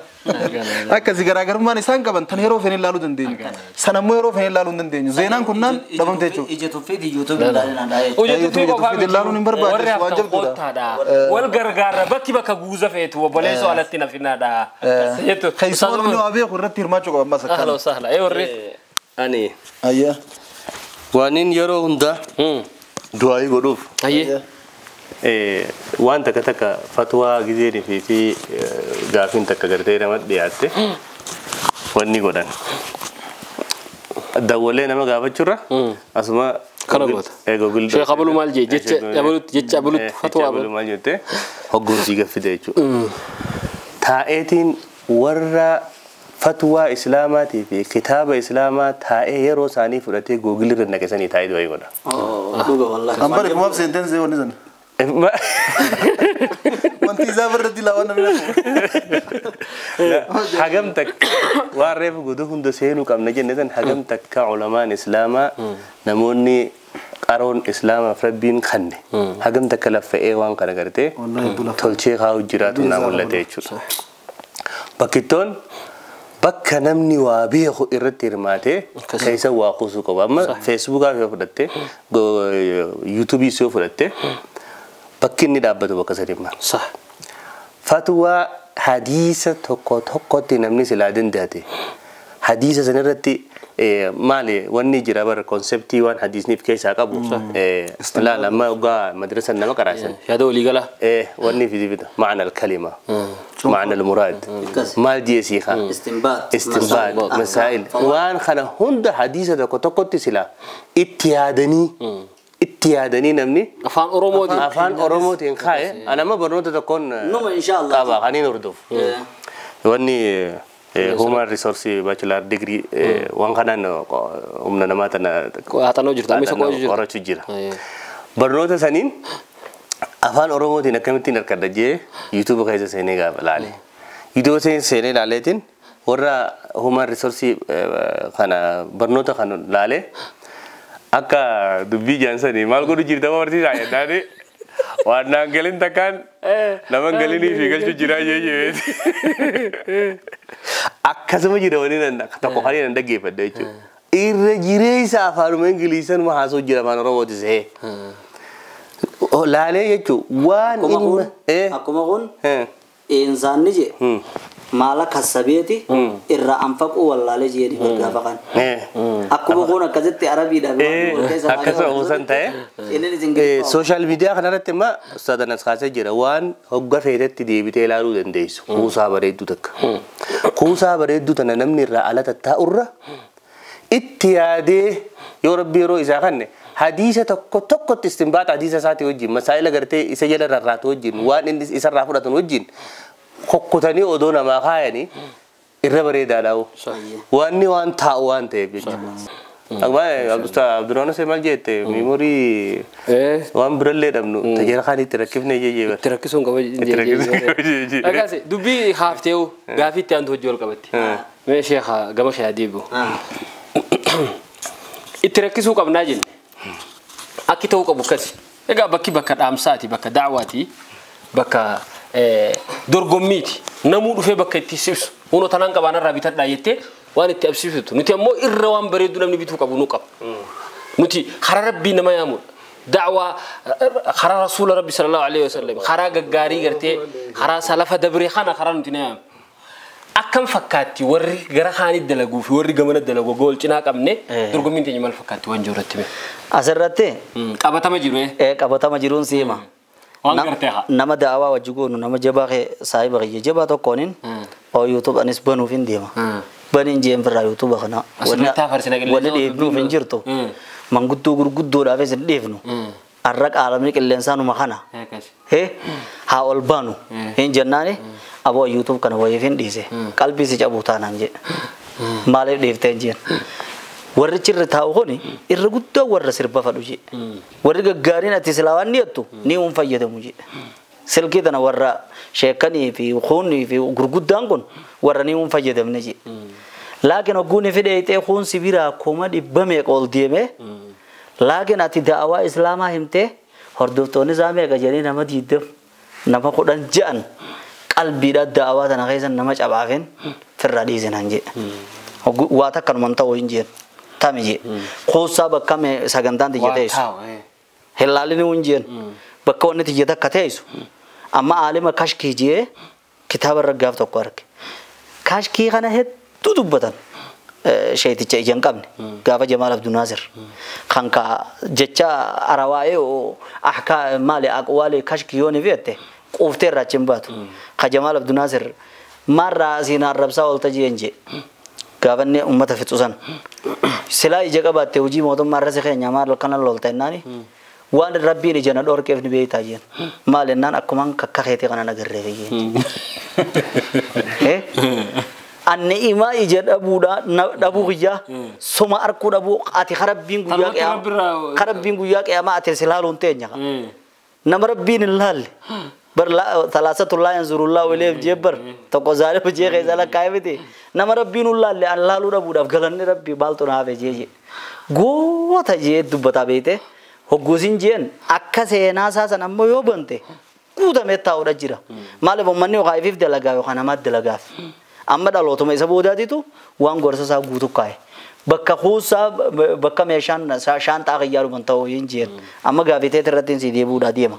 Akkasi garaagarummaan isaan qaban tan yeroo fedhan ilaaluu dandeenyu. Sana immoo yeroo fedhan ilaaluu hin dandeenyu. Zeenaan kunnaan dhabamte jechuudha. Ija tuffeeti YouTube ilaalinaa dha. Ilaaluun hin barbaachisu waan jabduudha. Wal gargaara bakki bakka guuza feetu obboleessoo alatti nafinaadha. Keessumaa namni waa beeku irratti hirmaachuu qaba ammas akkana. Ahla sahla. Warri. Ani. Ayyaa. Waanin yeroo hundaa du'aayii godhuuf. Ayyee. Waan takka takka fatwaa gizeenii fi gaafiin takka gartee nama dhiyaatte wanni godhan. Dawwalee nama gaafachuurra asuma kana goota. Sheekh Abaluu maal jee jecha Abaluutti jecha Abaluutti fatwaa Abaluu maal jette hoggoonsii gaffite jechuudha. Taa'eetiin warra fatwaa Islaamaatii fi kitaaba Islaamaa taa'ee yeroo isaanii fudhatee Googilii irra naqesanii taa'ee du'aa godha. Dhuga wallahi. Ambari kumaaf seentensee wanni sana. Wanti isaa irratti laawwan namni Hagam takka waan reefu godhu hunda seenuu qabna jenne san hagam takka ulamaan Islaamaa namoonni qaroon Islaamaaf rabbiin kanne hagam takka laffa'ee waan kana gartee tolchee kaa'u jiraatu naa mul'ate jechuudha. Bakkittoon bakka namni waa beeku irratti hirmaatee keessa waa kuusuu qaba. Amma Feesbuukaa yoo fudhatte Yuutuubii yoo fudhatte bakki inni dhaabbatu bakka sadi maal. Fatwaa hadiisa tokko tokkotti namni silaa danda'ate hadiisa sanarratti maali wanni jira bara konseptii waan hadiisniif keessaa qabu laala amma ogaa madrasan nama qaraasan. Yaada walii galaa. Wanni fida ma'ana al-kalima ma'ana al-muraad maal jee siikaa istinbaat masaa'il waan kana hunda hadiisa tokko tokkotti silaa itti yaadanii namni afaan Oromootiin kaa'e anama barnoota tokkoon qaba kaniin hordofu. Wanni human resource bachelor degree waan kanaan humna namaa tana Haxanoo jirtu amma isa qorachuu jira. Barnoota saniin afaan Oromootiin akkamittiin harkadha jee YouTube keessa seenee gaafa laale. YouTube seenee laaleetiin warra human resource kana barnoota kana laale akka dubbii jaansanii maal godhu jirta barsiisaa jennaani waan naan galin takkaan nama galinii fi galchu jiraa jee akkasuma jira wani nan tokko kan nan dhaggeeffadha jechuudha. Irra jireessa afaanuma Ingiliisaan ma haasoo jira afaan Oromooti sehee. Laalee jechuun waan ilma akkuma kun insaanni jee maala kasabeeti irraa anfaquu wallaalee jeeni gaafa kan. Akkuma kun akkasitti Arabiidhaan akkasuma oomsan ta'e sooshaal miidiyaa kanarratti immoo ustaadan as kaasee jira waan hogga feetetti deebitee ilaaluu dandeessu kuusaa bareedduu takka. Kuusaa bareedduu tana namni irraa ala tattaa'urra itti yaadee yoo rabbi yeroo isaa kanne hadiisa tokko tokkotti istinbaata hadiisa isaatii wajjin masaa'ila gartee isa jala rarraatu wajjin waan inni isarraa fudhatan wajjin kokkotanii odoo namaa kaayanii irra bareedaadha. Wanni waan taa'u waan ta'eef jechuudha. Abdurrahman Hussein maal jette miimorii waan birallee dhabnu tajaajila kaan itti rakkifne jee Itti rakkisuun qaba jee. Dhagaase dubbii haafteewu gaafii itti aantu hojii wal qabatti. Mee sheekha gama shee deebi'u. Itti rakkisuu qabnaa jenne. Akki ta'uu qabu akkasi. Egaa bakki bakka dhaamsaati bakka da'waati bakka dorgommiiti. Namuu dhufee bakka itti sibsu. Hunoo tanaan qabaan irraa bitadhaa jettee waan itti absiiftu. Nuti ammoo irra waan bareedu namni bituu qabu nu qaba. Nuti karaa rabbii nama yaamudha. Da'waa karaa rasuula rabbi sallallahu alaihi wasallam karaa gaggaarii gartee karaa salafa dabree kana karaa nuti na yaamu. Akkam fakkaatti warri gara kaanii dalaguu fi warri gamana dalagu gool cinaa qabne dorgommiin teenya maal fakkaatti waan jiru irratti mee? Asirratti qabatama jiru qabatama jiruun si hima. Waan gartee haa. Nama da'awaa wajji goonu nama jabaa saahiba kiyya jabaa tokkooniin oo YouTube anis banuuf hin deema. Baniin jeen firraa YouTube kana. Wanni dhiifnuuf hin jirtu. Manguddoo gurguddoodhaafis hin dhiifnu. Arra qaalamni qilleensaanuma kana. Haa ol baanu hin jennaani aboo YouTube kana wayiif hin dhiise. Qalbii si cabuu taanaan jedhe. Maaliif dhiiftee hin jeen. Warri cirra taa'u kuni irra guddaa warra sirba fadhu jee. Warri gaggaariin ati silaa waan niyattu ni uun fayyadamu jee. Silkii tana warra sheekanii fi kuunii fi gurguddaan kun warra ni uun fayyadamne jee. Laakiin hogguun fidheeyxee kuun si biraa 200,000 meeqa ol deemee laakiin ati da'awaa islaamaa himtee hordoftoonni isaa meeqa jedhanii nama 20 nama 10 je'an qalbiidhaan da'awaa tana keessa nama cabaafin firraa dhiisinaan jee. Waa takkanumaan ta'uu hin jeen. Tami jee. Kuusaa bakka sagantaan tiyya teessu. Hillaalini hin jeen. Bakka wanni tiyya takka teessu. Amma aalima kashkii jee kitaaba irra gaaf tokko arge. Kashkii kana hedduu dubbatan. Sheeticha ija hin qabne gaafa Jamaal Abdunaasir kan ka jecha arawaa'ee ahkaa maali aqwaalee kashkii yoo ni fe'atte quuftee irraa achi hin baatu. Ka Jamaal Abdunaasir maarraa asiin arrabsaa oolta jeen jee. Gaafanni uummata fixu san. Silaa ija qabaatte hojii mootummaa irra si keenya maal kana lolta jennaani. Waan rabbiin ija na dhorkeef ni beektaa jeen. Maal jennaan akkumaan kakka keetii kana nagarreef jeen. Anni imaa ija dhabuu guyyaa soma arkuu dhabuu ati karabbiin guyyaa qiyaamaa karabbiin guyyaa qiyaamaa ati silaaluun teenya. Nama rabbiin hin laalle. Bar talaasatu laa yanzurullaahu ilayhim jee bar tokko zaalima jee keessa lakkaa'e miti. Nama rabbiin hin laalle an laaluu dhabuudhaaf galanni rabbii maaltu na hafe jee jee. Goota jee dubbataa beekte hogguusin jeen akka seenaa isaa san ammoo yoo bante guutamee taa'uudha jira. Maaliif uummanni yookaan ifiif dalagaa yookaan namaatti dalagaaf. Amma dhalootuma isa boodaatitu waan gorsa isaa guutuu kaa'e. Bakka kuusaa bakka meeshaan shaanxaa qayyaaruman ta'uu hin jeen. Amma gaafitee irratti si deebi'uudhaa deema.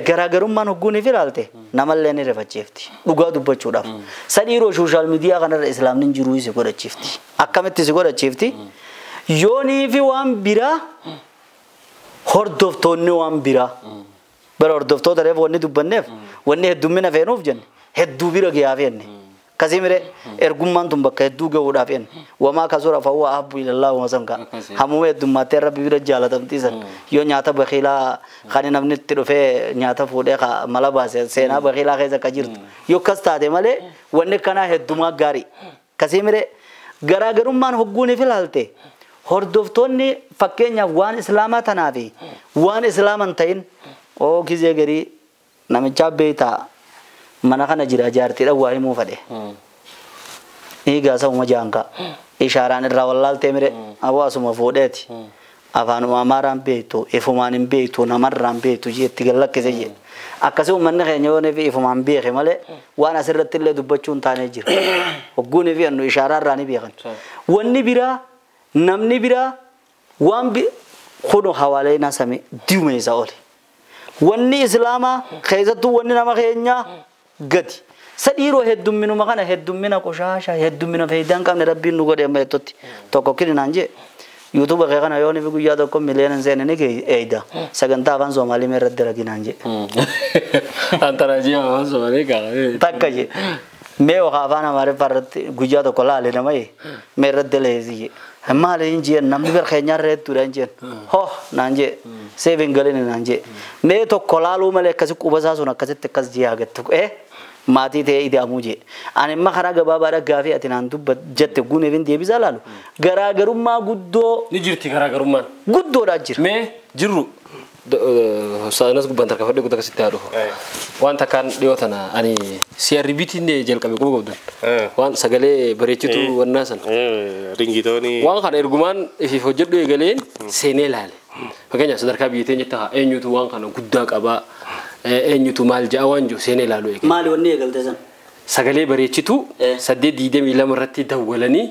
Garaagarummaan hogguun if ilaalte namallee ni rifachiifti. Dhugaa dubbachuudhaaf. Sadhiiroo sooshaal miidiyaa kanarra islaamni hin jiruu si godhachiifti. Akkamitti si godhachiifti? Yoonii fi waan biraa hordoftoonni waan biraa. Bara hordoftoota reefu wanni dubbanneef wanni heddummina feenuuf jenne hedduu bira gahaa feenne. Kasimire ergummaan tun bakka hedduu gahuudhaaf jenne. Wamaa kasura fawwa ahabbu ilallah wa sanka. Hamuma heddummattee rabbi bira jaalatamtiisan. Yoo nyaata bakiilaa kan namni itti dhufee nyaata fuudhee mala baase seenaa bakiilaa keessa akka jirtu. Yoo akkas taate malee wanni kanaa heddumaa gaarii. Kasimire garaagarummaan hogguun if ilaalte hordoftoonni fakkeenyaaf waan islaamaa tanaa fi waan islaaman ta'in oo gizee garii namichaa beektaa mana kana jira jaartiidha waa himuu fadhe. Eegaa sabuma jaanka ishaaraan irraa wallaaltee mire hawaasuma fuudheeti. Afaanuma Amaaraan beektu ifumaan hin beektu namarraan beektu jeetti gallakkise jee. Akkasii uummanni keenya yoo fi ifumaan beeke malee waan asirratti illee dubbachuu hin taane jira. Hogguun fi annu ishaaraa irraa ni beekan. Wanni biraa namni biraa waan kunu hawaalee nasame diume isaa oli. Wanni islaamaa keessattuu wanni nama keenyaa gadi. Sadhiiroo heddumminuma kana heddummina qoshaasha heddummina faayidaa hin qabne rabbiin nu godhe amma jettutti. Tokko kini naan jee yuutuuba kee kana yoo ni guyyaa tokko miliyoona hin seenne ni eeyda. Sagantaa afaan Soomaalii mee irratti dalagi naan jee. Antarajii afaan Soomaalii kaa'ame. Takka jee. Mee yookaan afaan Amaariffaa irratti guyyaa tokko laale nama mee irratti dalageessi jee. Maali hin jeen namni bira keenyarra hedduudha hin jeen. Hoo naan jee seef hin galini naan jee. Mee tokko laaluu malee akkasi quba isaa sun akkasitti akkas jee hagattu. Maatii ta'ee ida'amuu jee. Ani imma karaa gabaabaadha gaafii ati naan dubbat jette guuneef hin deebisaa laalu. Garaagarummaa guddoo. Ni jirti garaagarummaan. Guddoodhaa jira. Mee jirru saanas gubbaan tarkaanfadhee guutuu akkasitti haa dhufu. Waan takkaan dhiyoo tana ani CRBtiin jalqabe quba qabdan. Waan sagalee bareechituu wannaa sana. Ringitoonii. Waan kana ergumaan ifiif hojjedhu eegaleen seenee ilaale. Fakkeenyaaf sadarkaa biyya teenyatti haa eenyutu waan kana guddaa qabaa eenyutu maal ja'a waan jiru seenee ilaalu eegale. Maali wanni eegalte san? Sagalee bareechituu 822 irratti dawwalanii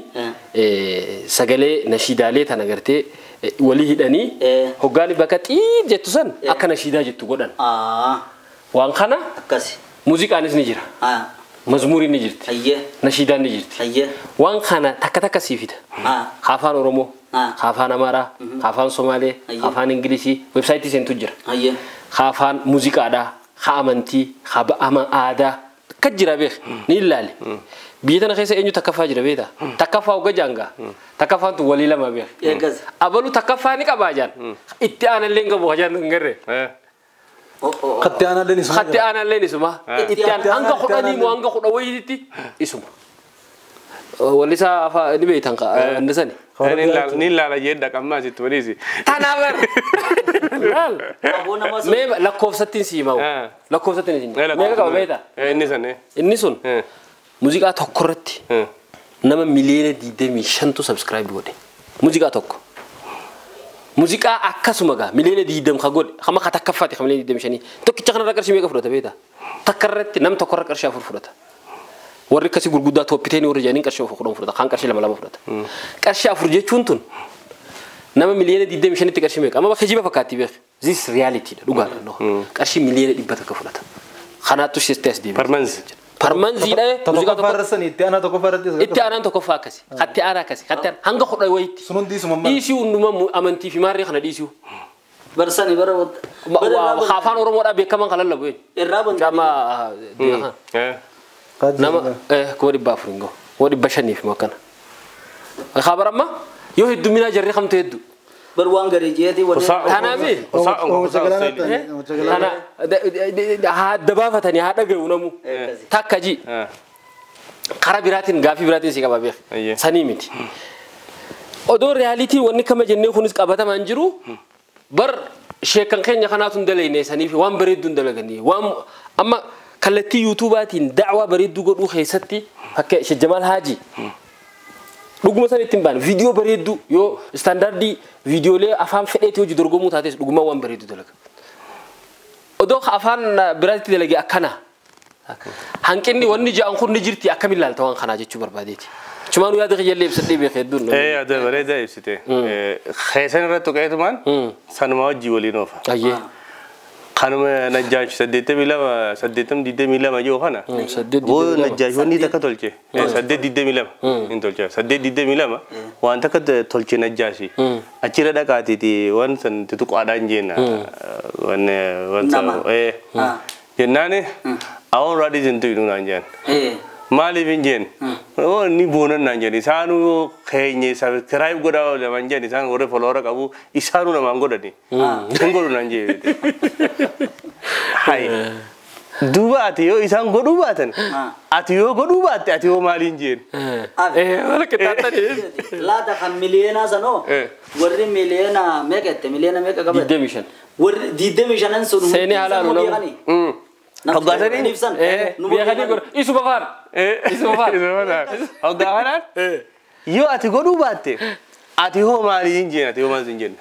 sagalee nashiidaalee tana gartee walii hidhanii hoggaani bakka xiit jettu san akka nashiidaa jettu godhan. Waan kana akkasi. Muuziqaanis ni jira. Mazmuuriin ni jirti. Nashiidaan ni jirti. Waan kana takka takka sii fida. Afaan Oromoo, afaan Amaaraa, afaan Somaalee, afaan Ingilishii weebsaayitii seentu jira. Afaan muuziqaadhaa, haa amantii, haa aadaa akka jira beek ni ilaale. Biyya tana keessa eenyu takkaffaa jira beektaa? Takkaffaa hogga jaangaa. Takkaffaan tun walii lama beek. Abaluu takkaffaa ni qabaa jaan. Itti aanallee hin qabu hajaan hin garree. Katti aanallee isuma. Katti aanallee isuma. Itti aan hanga 10 moo hanga 10 wayiitti isuma. Wallisaa afaan ni beektan inni sani. Ni ilaala jedha qammaa sitti waliisi. Tanaaf laal. Mee lakkoofsattiin si himamu. Lakkoofsattiin si himamu. Meeqa qaba beektaa? Inni sun. Inni sun muuziqaa tokko irratti nama miliyoona 25tu subscribe godhe. Muuziqaa tokko. Muuziqaa akkasuma gaa miliyoona 20 ka godhe hama ka takkaffaati ka miliyoona 25 tokkicha kanarra qarshii meeqa fudhata beektaa? Takka irratti nam tokko irra qarshii 4 fudhata. Warri akkasii gurguddaa tooppiteen warri jedhaniin qarshii 4 10 fudhata kaan qarshii 2 2 fudhata. Qarshii 4 jechuun tun nama miliyoona 25tti qarshii meeqa? Amma bakka jiba fakkaatti beek. This reality dha dhugaadha. Qarshii miliyoona 100 fudhata. Kanaattu sitti as deebi'a. Parmanzi. Parmanziidha. Tokko farsan itti aanaa tokko farratti. Itti aanaan tokkoffaa akkasi. Hatti aanaa akkasi. Hatti aanaa hanga kudha wayitti. Sun hundi isuma maal? Dhiisii hundumaa amantii fi maarree kana dhiisuu. Barsani bara. Afaan Oromoodhaa beekaman kan lallabu eenyu? Irraa bantu. Qaama nama 400,000 hin gahu. 500,000 fi akkana. Khabar amma yoo hedduminaa jarri kamtu hedduu. Bar waan garii jeetii waliin. Tanaafi. Tana haa dabaafatanii haa dhagahu namu. Takka ji. Karaa biraatiin gaafii biraatiin si qaba beek. Sanii miti. Odoo reyaalitii wanni kama jennee kunis qabatamaan jiru bar sheekan keenya kanaatu hin dalagne saniif waan bareedduu hin dalaganii waan amma kallattii yuutuubaatiin da'waa bareedduu godhuu keessatti fakkeenya Sheekh Jamaal Haajii dhuguma san ittiin baane viidiyoo bareedduu yoo istaandaardii viidiyoolee afaan fedheetii hojii dorgomuu taates dhuguma waan bareedduu dalaga. Odoo afaan biraatti dalage akkana hanqinni wanni ja'an kun ni jirti akkamiin ilaalta waan kanaa jechuu barbaadeeti. Chumaanuu yaada kiyyallee ibsadhee beeka hedduun. Yaada bareedaa ibsite. Keessan irratti tuqeetumaan sanuma wajjii waliin oofa. Ayyee. Kanuma Najjaash 82 822 jiru kana. Boo Najjaash wanni takka tolche. 822 hin tolche. 822 waan takka tolche Najjaashi. Achirra dhaqaatiiti waan san tutuqaadhaan jenna. Waan waan san jennaani awon raadii jentu inuu naan jeen. Maaliif hin jeen? Ni boonan naan jeen. Isaanuu keenye subscribe godhaa lamaan jeen isaan warra follower qabu isaanuu namaan godhani. Hin godhu naan jeen. Hai. Duuba ati yoo isaan godhuu baatan ati yoo godhuu baatte ati yoo maaliin jeen? Wala qixxaattanii. Laata kan miliyoonaa sanoo warri miliyoona meeqa jette miliyoona meeqa qabate? 25. Warri 25 sun Seenee halaalu namu. Hoggaasanii? Ibsan. Beekanii godhu. Isuma faana. Isuma faana. Hoggaa kanaan yoo ati godhuu baatte ati hoo maaliin jeen ati hoo maal hin jenne.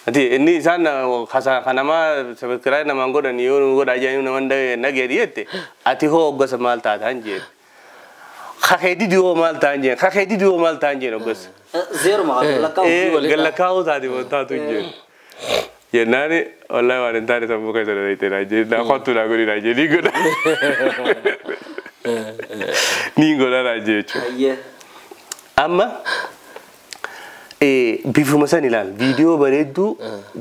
Ati inni isaan kanamaa subscribe namaan godhan yoo nu godhaa jiran namaan dhageedhi jette ati hoo hoggasa maal taataan jeen. Kakeedii diyoo maal ta'an jeen kakeedii diyoo maal ta'an jeen hoggasa. Zeeruma lakkaa'u. Gallakkaa'uu taate taatu jeen. Jennaani wallahi waan hin taane sammuu keessa dalaitee naa jeen naa kottu naa godhi naa jeen ni godha. Ni godha naa jee jechuudha. Amma bifuma san ilaal viidiyoo bareedduu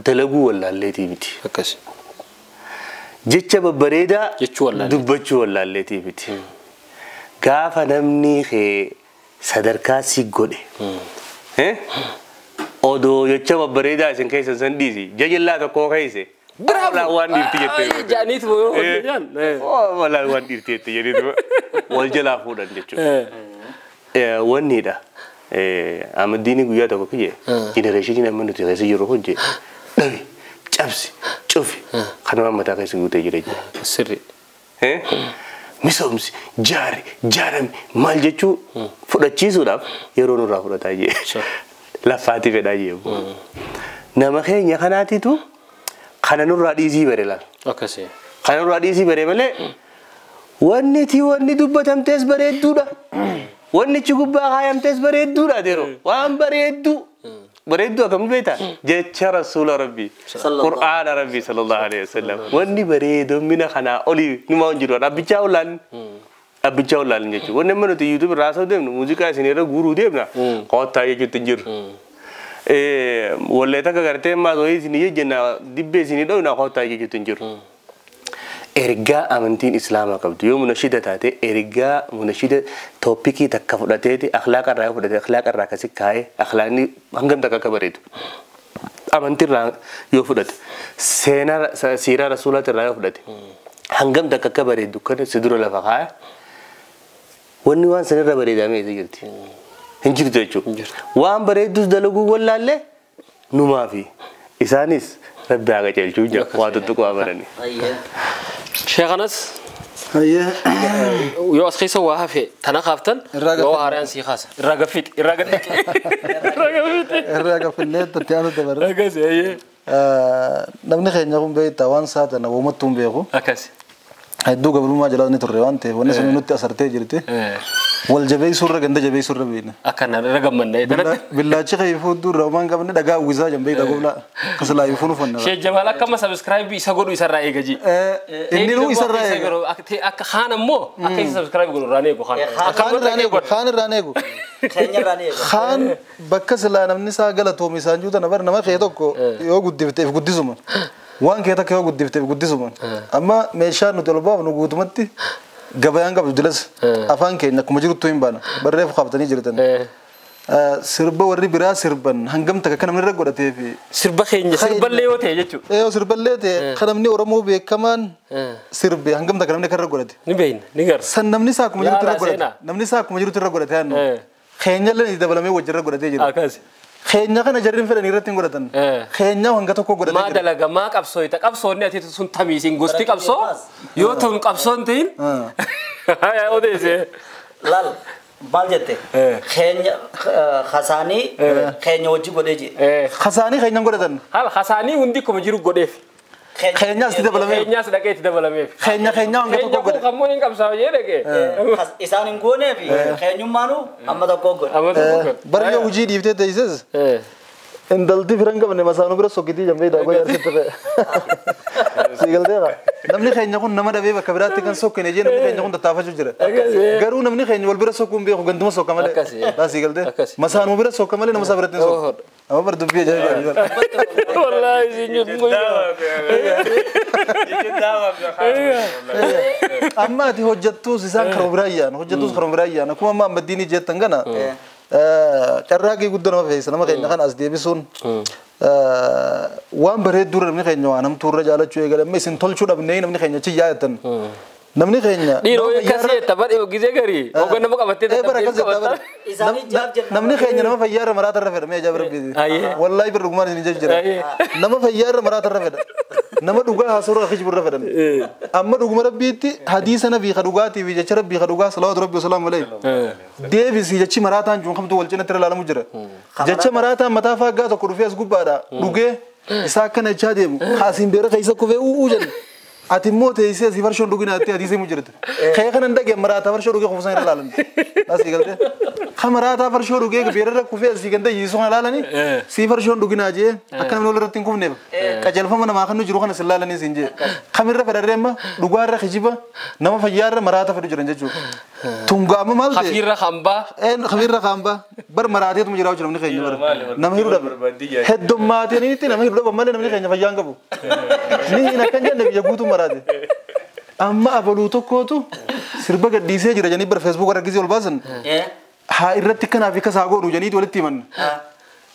dalaguu wallaalleetii miti. Akkas. Jecha babbareedaa dubbachuu wallaalleetii miti. Gaafa namni sadarkaa si godhe. Odoo jecha babbareedaa isin keessan san dhiisi jajallaa tokko keesse. Bravo! Waan dhiirti jettee. Jaaniit moo jaan. Walaa waan dhiirti jettee jedhee wal jalaa fuudhan jechuudha. Wanniidha. Amaddiini guyyaa tokko kiyye jenereeshiniin amma nuti keessa jirru kun jee dhabi cabsi cufi kanuma mataa keessa guutee jira jee. Sirri. Misoomsi jaari jaarame maal jechuu fudhachiisuudhaaf yeroo nurraa fudhataa jee. Laffaati fedhaa jee. Nama keenya kanaatitu kana nurraa dhiisii bare laal. Akkasii. Kana nurraa dhiisii bare malee wanni ti wanni dubbatamtees bareedduudha. Wanni chi gubbaa kaayamtees bareedduudha yeroo waan bareedduu bareedduu akkam beektaa jecha rasuula rabbii qur'aana rabbii sallallahu alaihi wasallam wanni bareedoomina kanaa olii numa hin jiru dhabbichaa ollaan dhabbichaa ollaan jechuudha wanni amma nuti yuutuub irraa haasa'u deemnu muuziqaa isin irra guuruu deemna koottaa jechuutti hin jiru. Wallee takka gartee maasoo isin jenna dibbee isin dhoofna koottaa jechuutti hin jiru. Ergaa amantiin islaamaa qabdu yoo munashida taate ergaa munashida tooppikii takka fudhateeti akhlaaqa irraa fudhate akhlaaqa irraa akkasi kaa'ee akhlaaqni hangam takka akka bareedu amantiirraa yoo fudhate seenaa siiraa rasuulaati irraa yoo fudhate hangam takka akka bareedu kana si dura lafa kaaya Wanni waan sanirra bareedamee isa jirti. Hin jirtu jechuudha. Waan bareeddus dalaguu wallaallee numaa fi isaanis rabbi haa qajeelchuu jira waa tuttuquu amananii. Sheekhanas yoo as keessa waa hafe tana kaaftan yoo haaraan sii kaasa irraa gaffiti irraa gaffiti irraa gaffiti irraa gaffillee tatti aanu dabarre. Akkas ayyee. Namni keenya kun beektaa waan saatana uumattuu hin beeku. Akkas. Hedduu gabrummaa jalaa ni turre waan ta'eef wanni sun nutti asartee jirti. Wal jabeessuurra ganda jabeessuurra beekna. Akkana irra gammanna. Billaachi kee fuuldura irra waan qabne dhagaa uwwisaa jan beektaa goblaa. Kasilaa ifuu nu fanna. Sheekh Jamaal akka amma subscribe isa godhu isarraa eega ji. Inni nuu isarraa eega. Akka kaan ammoo akka isa subscribe godhu irraan eegu kaan. Kaan irraan eegu. Kaan irraan eegu. Kaan bakka silaa namni isaa galatoome isaan jiru tana bar nama kee tokko yoo guddifteef guddisuma. Waan kee takka yoo guddifteef guddisuma. Amma meeshaan nuti ol baafnu guutumatti gabayaan qabdu dilas afaan keenya akkuma jiruttuu hin baana barreef qaabatanii jirtan. Sirba warri biraa sirban hangam takka kan namni irra godhatee fi Sirba keenya sirballee yoo ta'e jechuudha. Yoo sirballee ta'e kan namni Oromoo beekamaan sirbe hangam takka namni kan irra godhate. Ni beekna ni garra. San namni isaa akkuma jirutti irra godhate. Namni isaa akkuma jirutti irra godhate yaadnu. Keenyallee ni dabalamee wajji irra godhatee jira. Akkas. Keenya kana jarri fedhan irratti hin godhatan. Keenya hanga tokko godhatee jira. Maa dalaga maa qabsooyta qabsoonni ati sun tamiisiin gosti qabsoo yoo ta'u qabsoon ta'in. Haa odeesse. Laal maal jette keenya hasaanii keenya wajji godhee jire. Hasaanii keenyan godhatan. Haala hasaanii hundi akkuma jiru godheef. Keenyaas itti dabalameef. Keenyaas dhaqee itti dabalameef. Keenya keenya hanga tokko godhe. Keenya kun kammoo hin qabsaa'u jee dhaqee. Isaan hin gooneef keenyummaanuu amma tokko godhe. Amma tokko godhe. Bara yoo hojii dhiiftee teesses. Indalti firan qabne masaanuu bira sokkitii jambee daakoo jaarsitti fe'e. Siigalteera. Namni keenya kun nama dhabee bakka biraatti kan sokkine jee namni keenya kun tattaafachuu jira. Garuu namni keenya wal bira sokkuu hin beeku ganduma sokka malee. Laa siigaltee. Masaanuu bira sokka malee nama isaa biratti hin sokku. Amma bar dubbii ajaa'iba. Wallaahi siin Amma ati hojjettuus isaan karoo biraa yaana hojjettuus karoo biraa yaana akkuma amma ammadiinii jettan kana carraaqqii guddoo nama fe'isa nama keenya kana as deebisuun waan bareedduu namni keenya waan hamtuurra jaalachuu eegale amma isin tolchuu dhabnee namni keenya achi yaadatan namni keenya dhiiroo akkasii jetta badhe gisee garii hoggan nama qabattee dadhabdee namni keenya nama fayyaarra maraata irra fedha mee ajaa'iba rabbiiti wallaahi bir dhugumaan isin jechu jira nama fayyaarra maraata irra fedha nama dhugaa haasawurra kijibu irra fedhan amma dhuguma rabbiitti hadiisa nabii ka dhugaatii fi jecha rabbii ka dhugaa salawaatu rabbi wasalaamu alayhi deebisii jechi maraataan juun kamtu wal cinatti irra ilaalamu jira jecha maraataan mataa faaggaa tokko dhufee as gubbaadha dhugee isaa akkana jechaa deemu haasiin beera keessa kufee u'uu jedhe ati immoo teessee asii farshoon dhugina ati hadiisa himu jirti kee kana hin dhageen maraataa farshoo dhugee kufusan irra ilaalan asii galtee ka maraataa farshoo dhugee beerarra kufee asii ganda yiisuu kana ilaalanii sii farshoon dhuginaa jee akka namni walirratti hin kufneef qajeelfama namaa kan nu jiru kana sin laalanii siin jee kamirra fedharree amma dhugaarra kijiba nama fayyaarra maraata fedhu jiran jechuudha. Tungaama maal ta'e? Hafiirra hambaa. Hafiirra hambaa bar maraateetuma jiraa namni keenya bara nama hiruu dhabe heddummaataniitti nama hiruu dhabe malee namni keenya fayyaa hin qabu. Ni hin akkan jenne biyya guutuu maraate. Amma abaluu tokkootu sirba gadhiisee jira jedhanii bara feesbuuk irra gisee ol baasan haa irratti kanaaf akkas haa goonu jedhaniitu walitti himan.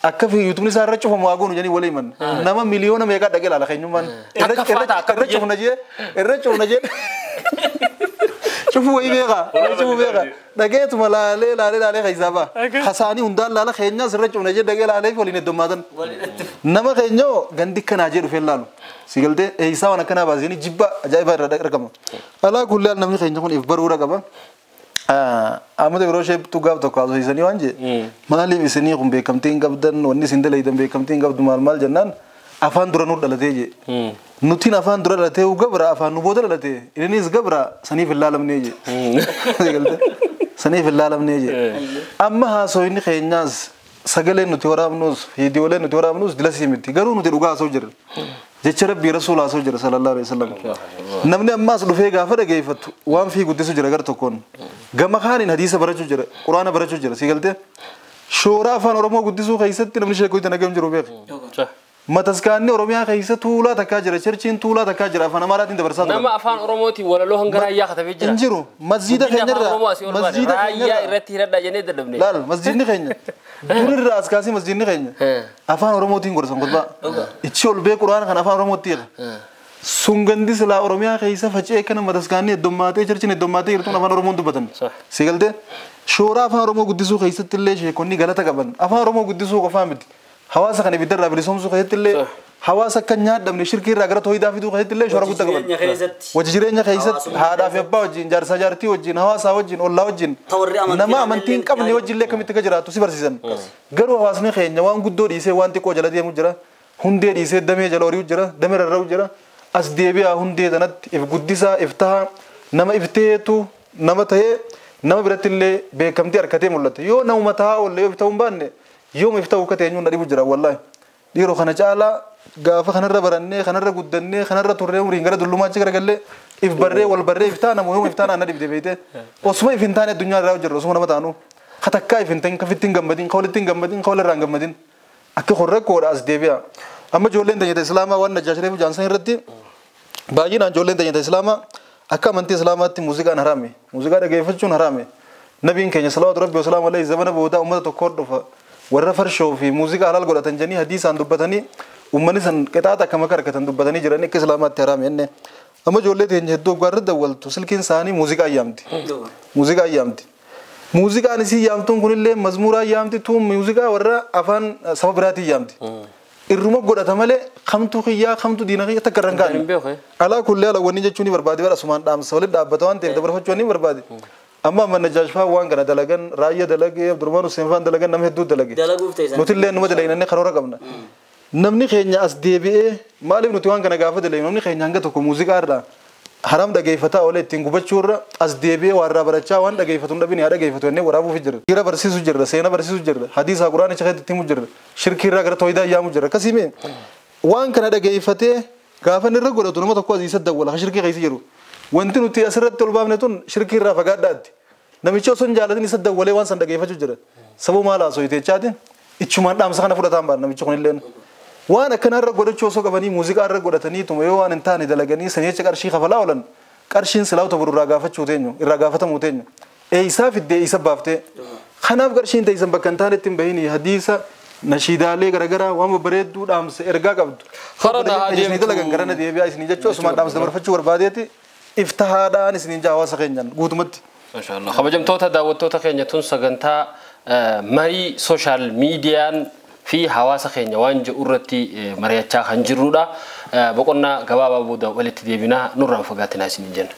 Akka yuutuubni isaa irra cufamu haa goonu jedhanii walii himan. Nama miliyoona meeqaa dhaqee ilaala keenyummaan. Irra cufna jee irra cufna jee. Cufu wayii beekaa cufu beekaa dhageetuma laalee laalee laalee keessaa ba'a. Hasaanii hundaan laala keenyaas irra cufna jee dhagee laalee fi waliin heddummaatan. Nama keenyoo gandi akkanaa jee dhufee laalu. Siigaltee eessaa waan akkanaa baasanii jibba ajaa'ibaa irra argama. Alaa kullee namni keenya kun if baruudha qaba. Amma yeroo isheetu gaaf tokko haasofsiisanii waan jee maaliif isinii kun beekamtii hin qabdan wanni isin dalaydan beekamtii hin qabdu maal maal jennaan afaan dura nuuf dhalatee jee. Nutiin afaan dura dhalatee gabra afaan nu booda dhalatee innis gabra saniif hin laalamnee jee. Saniif hin laalamnee jee. Amma haasofni keenyaas sagaleen nuti waraabnus viidiyooleen nuti waraabnus dilasii miti garuu nuti dhugaa haasa'u jirra. Jecha rabbii rasuula haasa'u jira sallallahu alaihi wasallam. Namni ammaas dhufee gaafa dhageeffattu waan fi guddisu jira gar tokkoon. Gama kaaniin hadiisa barachuu jira quraana barachuu jira siigaltee. Shoora afaan Oromoo guddisuu keessatti namni sheekoo itti nagam jiru beeku. Mataskaanni Oromiyaa keessa tuulaa takkaa jira cherchiin tuulaa takkaa jira afaan Amaaraatiin dabarsaa ture. Nama afaan Oromootiin walaloo hanga raayyaa katabee jira. Hin jiru masjiida keenyarraa masjiida raayyaa irratti hidhadhaa jennee dadhabne. Laal masjiidni keenya durirraa as kaasee masjiidni keenya afaan Oromootiin gorsan khutbaa. Ichi ol bee quraana kan afaan Oromootti hiika. Sun gandi silaa Oromiyaa keessa faca'ee kana mataskaanii heddummaatee churchiin heddummaatee jirtuun afaan Oromoon dubbatan. Si galtee shoora afaan Oromoo guddisuu keessatti illee sheekonni galata qaban. Afaan Oromoo guddisuu qofaa miti. Hawaasa kana ibiddarraa bilisoomsuu keessatti illee hawaasa akka nyaadhamne shirkii irraa gara tooyidaa fiduu keessatti illee shoora guddaa qaban. Wajji jireenya keessatti haadhaa fi abbaa wajjin jaarsaa jaartii wajjin hawaasaa wajjin ollaa wajjin nama amantii hin qabne wajjin illee akkamitti akka jiraattu si barsiisan. Garuu hawaasni keenya waan guddoo dhiisee waan xiqqoo jala deemu jira. Hundee dhiisee damee jala horiiu jira. Damee rarra'u jira. As deebi'aa hundee tanatti if guddisaa if tahaa nama if ta'eetu nama ta'ee nama biratti illee beekamtii harkatee mul'ata. Yoo namuma tahaa oolle yoo if ta'uu hin baanne yooma if ta'uu akka ta'e eenyuun na dhibu jira wallaahi. Dhiiroo kana caalaa gaafa kanarra barannee kanarra guddannee kanarra turree umriin gara dullumaachi garagallee if barree wal barree if taana yooma if taana na dhibde beeyte. Osuma if hin taane addunyaa irraa jirru osuma nama taanu katakkaa if hin ta'in kafitti hin gammadin ka walitti hin gammadin ka walirraa hin gammadin akka horrakkoodha as deebi'a. Amma ijoolleen tajaajila Islaamaa waan Najjaash reefu jaansan irratti baay'inaan ijoolleen tajaajila Islaamaa akka amantii Islaamaatti muuziqaan haraame. Muuziqaa dhageeffachuun haraame. Nabiin keenya salawaatu rabbi wasalaamu alayhi zamana boodaa uummata tokko hordofa. Warra farshoo fi muuziqaa halaal godhatan jedhanii hadiisaan dubbatanii uummanni san qixaaxa akkam akka argatan dubbatanii jiranii akka Islaamaatti haraame jenne. Amma ijoollee teenya hedduu waggaa irra dawwaltu silkiin isaanii muuziqaa yaamti. Muuziqaa yaamti. Muuziqaan isii yaamtuun kunillee mazmuuraa yaamti tuun muuziqaa warra afaan saba biraatiin yaamti. Irruma godhata malee kamtu kiyyaa kamtu diina kiyya takka irra hin kaane. Alaa kullee ala wanni jechuun ni barbaade bara asumaan dhaamsa walitti dhaabbata waan ta'eef dabarfachuu ni barbaade. Amma amma Najjaash fa'aa waan kana dalagan raayyaa dalagee Abdurrahmaan Hussein fa'aan dalagan nama hedduu dalage. Nuti illee numa dalaginannee karoora qabna. Namni keenya as deebi'ee maaliif nuti waan kana gaafa dalagnu namni keenya hanga tokko muuziqaa irraa haram dhageeffataa oolee ittiin gubachuu irra as deebi'ee waan irraa barachaa waan dhageeffatu hin dhabin haa dhageeffatu jennee waraabuuf jirra. Jira barsiisu jirra, seena barsiisu jirra, hadiisa quraana keessatti itti himu jirra, shirkii irraa gara tooyidaa yaamu jirra. Akkasii mee waan kana dhageeffatee gaafa inni irra godhatu nama tokko asiisa dawwala shirkii keessa jiru. Wanti nuti asirratti ol baafne tun shirkii irraa fagaadhaatti. Namichi osoo hin jaalatin isa dawwalee waan san dhageeffachuu jira. Sababa maal haasoo jechaati ichumaan dhaamsa kana fudhataan baana namichi kunillee. Waan akkanarra godhachuu osoo qabanii muuziqaa irra godhatanii tuma yoo waan hin taane dalaganii sanicha qarshii kafalaa oolan qarshiin silaa ta'u irraa gaafachuu teenyu irraa gaafatamuu teenyu. Eeysaa fiddee eeysa baaftee kanaaf qarshiin teessan bakka hin taanetti hin bahini hadiisa nashiidaalee garaagaraa waan babbareedduu dhaamsa ergaa qabdu. Karana dalagan garana deebi'aa isinii jechuu osumaan dhaamsa dabarfachuu barbaadeeti iftahaadhaan isiniin jaa hawaasa keenyaan guutumatti. Maashaallah. Kabajamtoota daawwattoota keenya tun sagantaa marii sooshaal miidiyaan fi hawaasa keenya waan jedhu irratti mari'achaa kan jirrudha. Boqonnaa gabaabaa booda walitti deebinaa nurraan fagaatinaa isiniin jenna.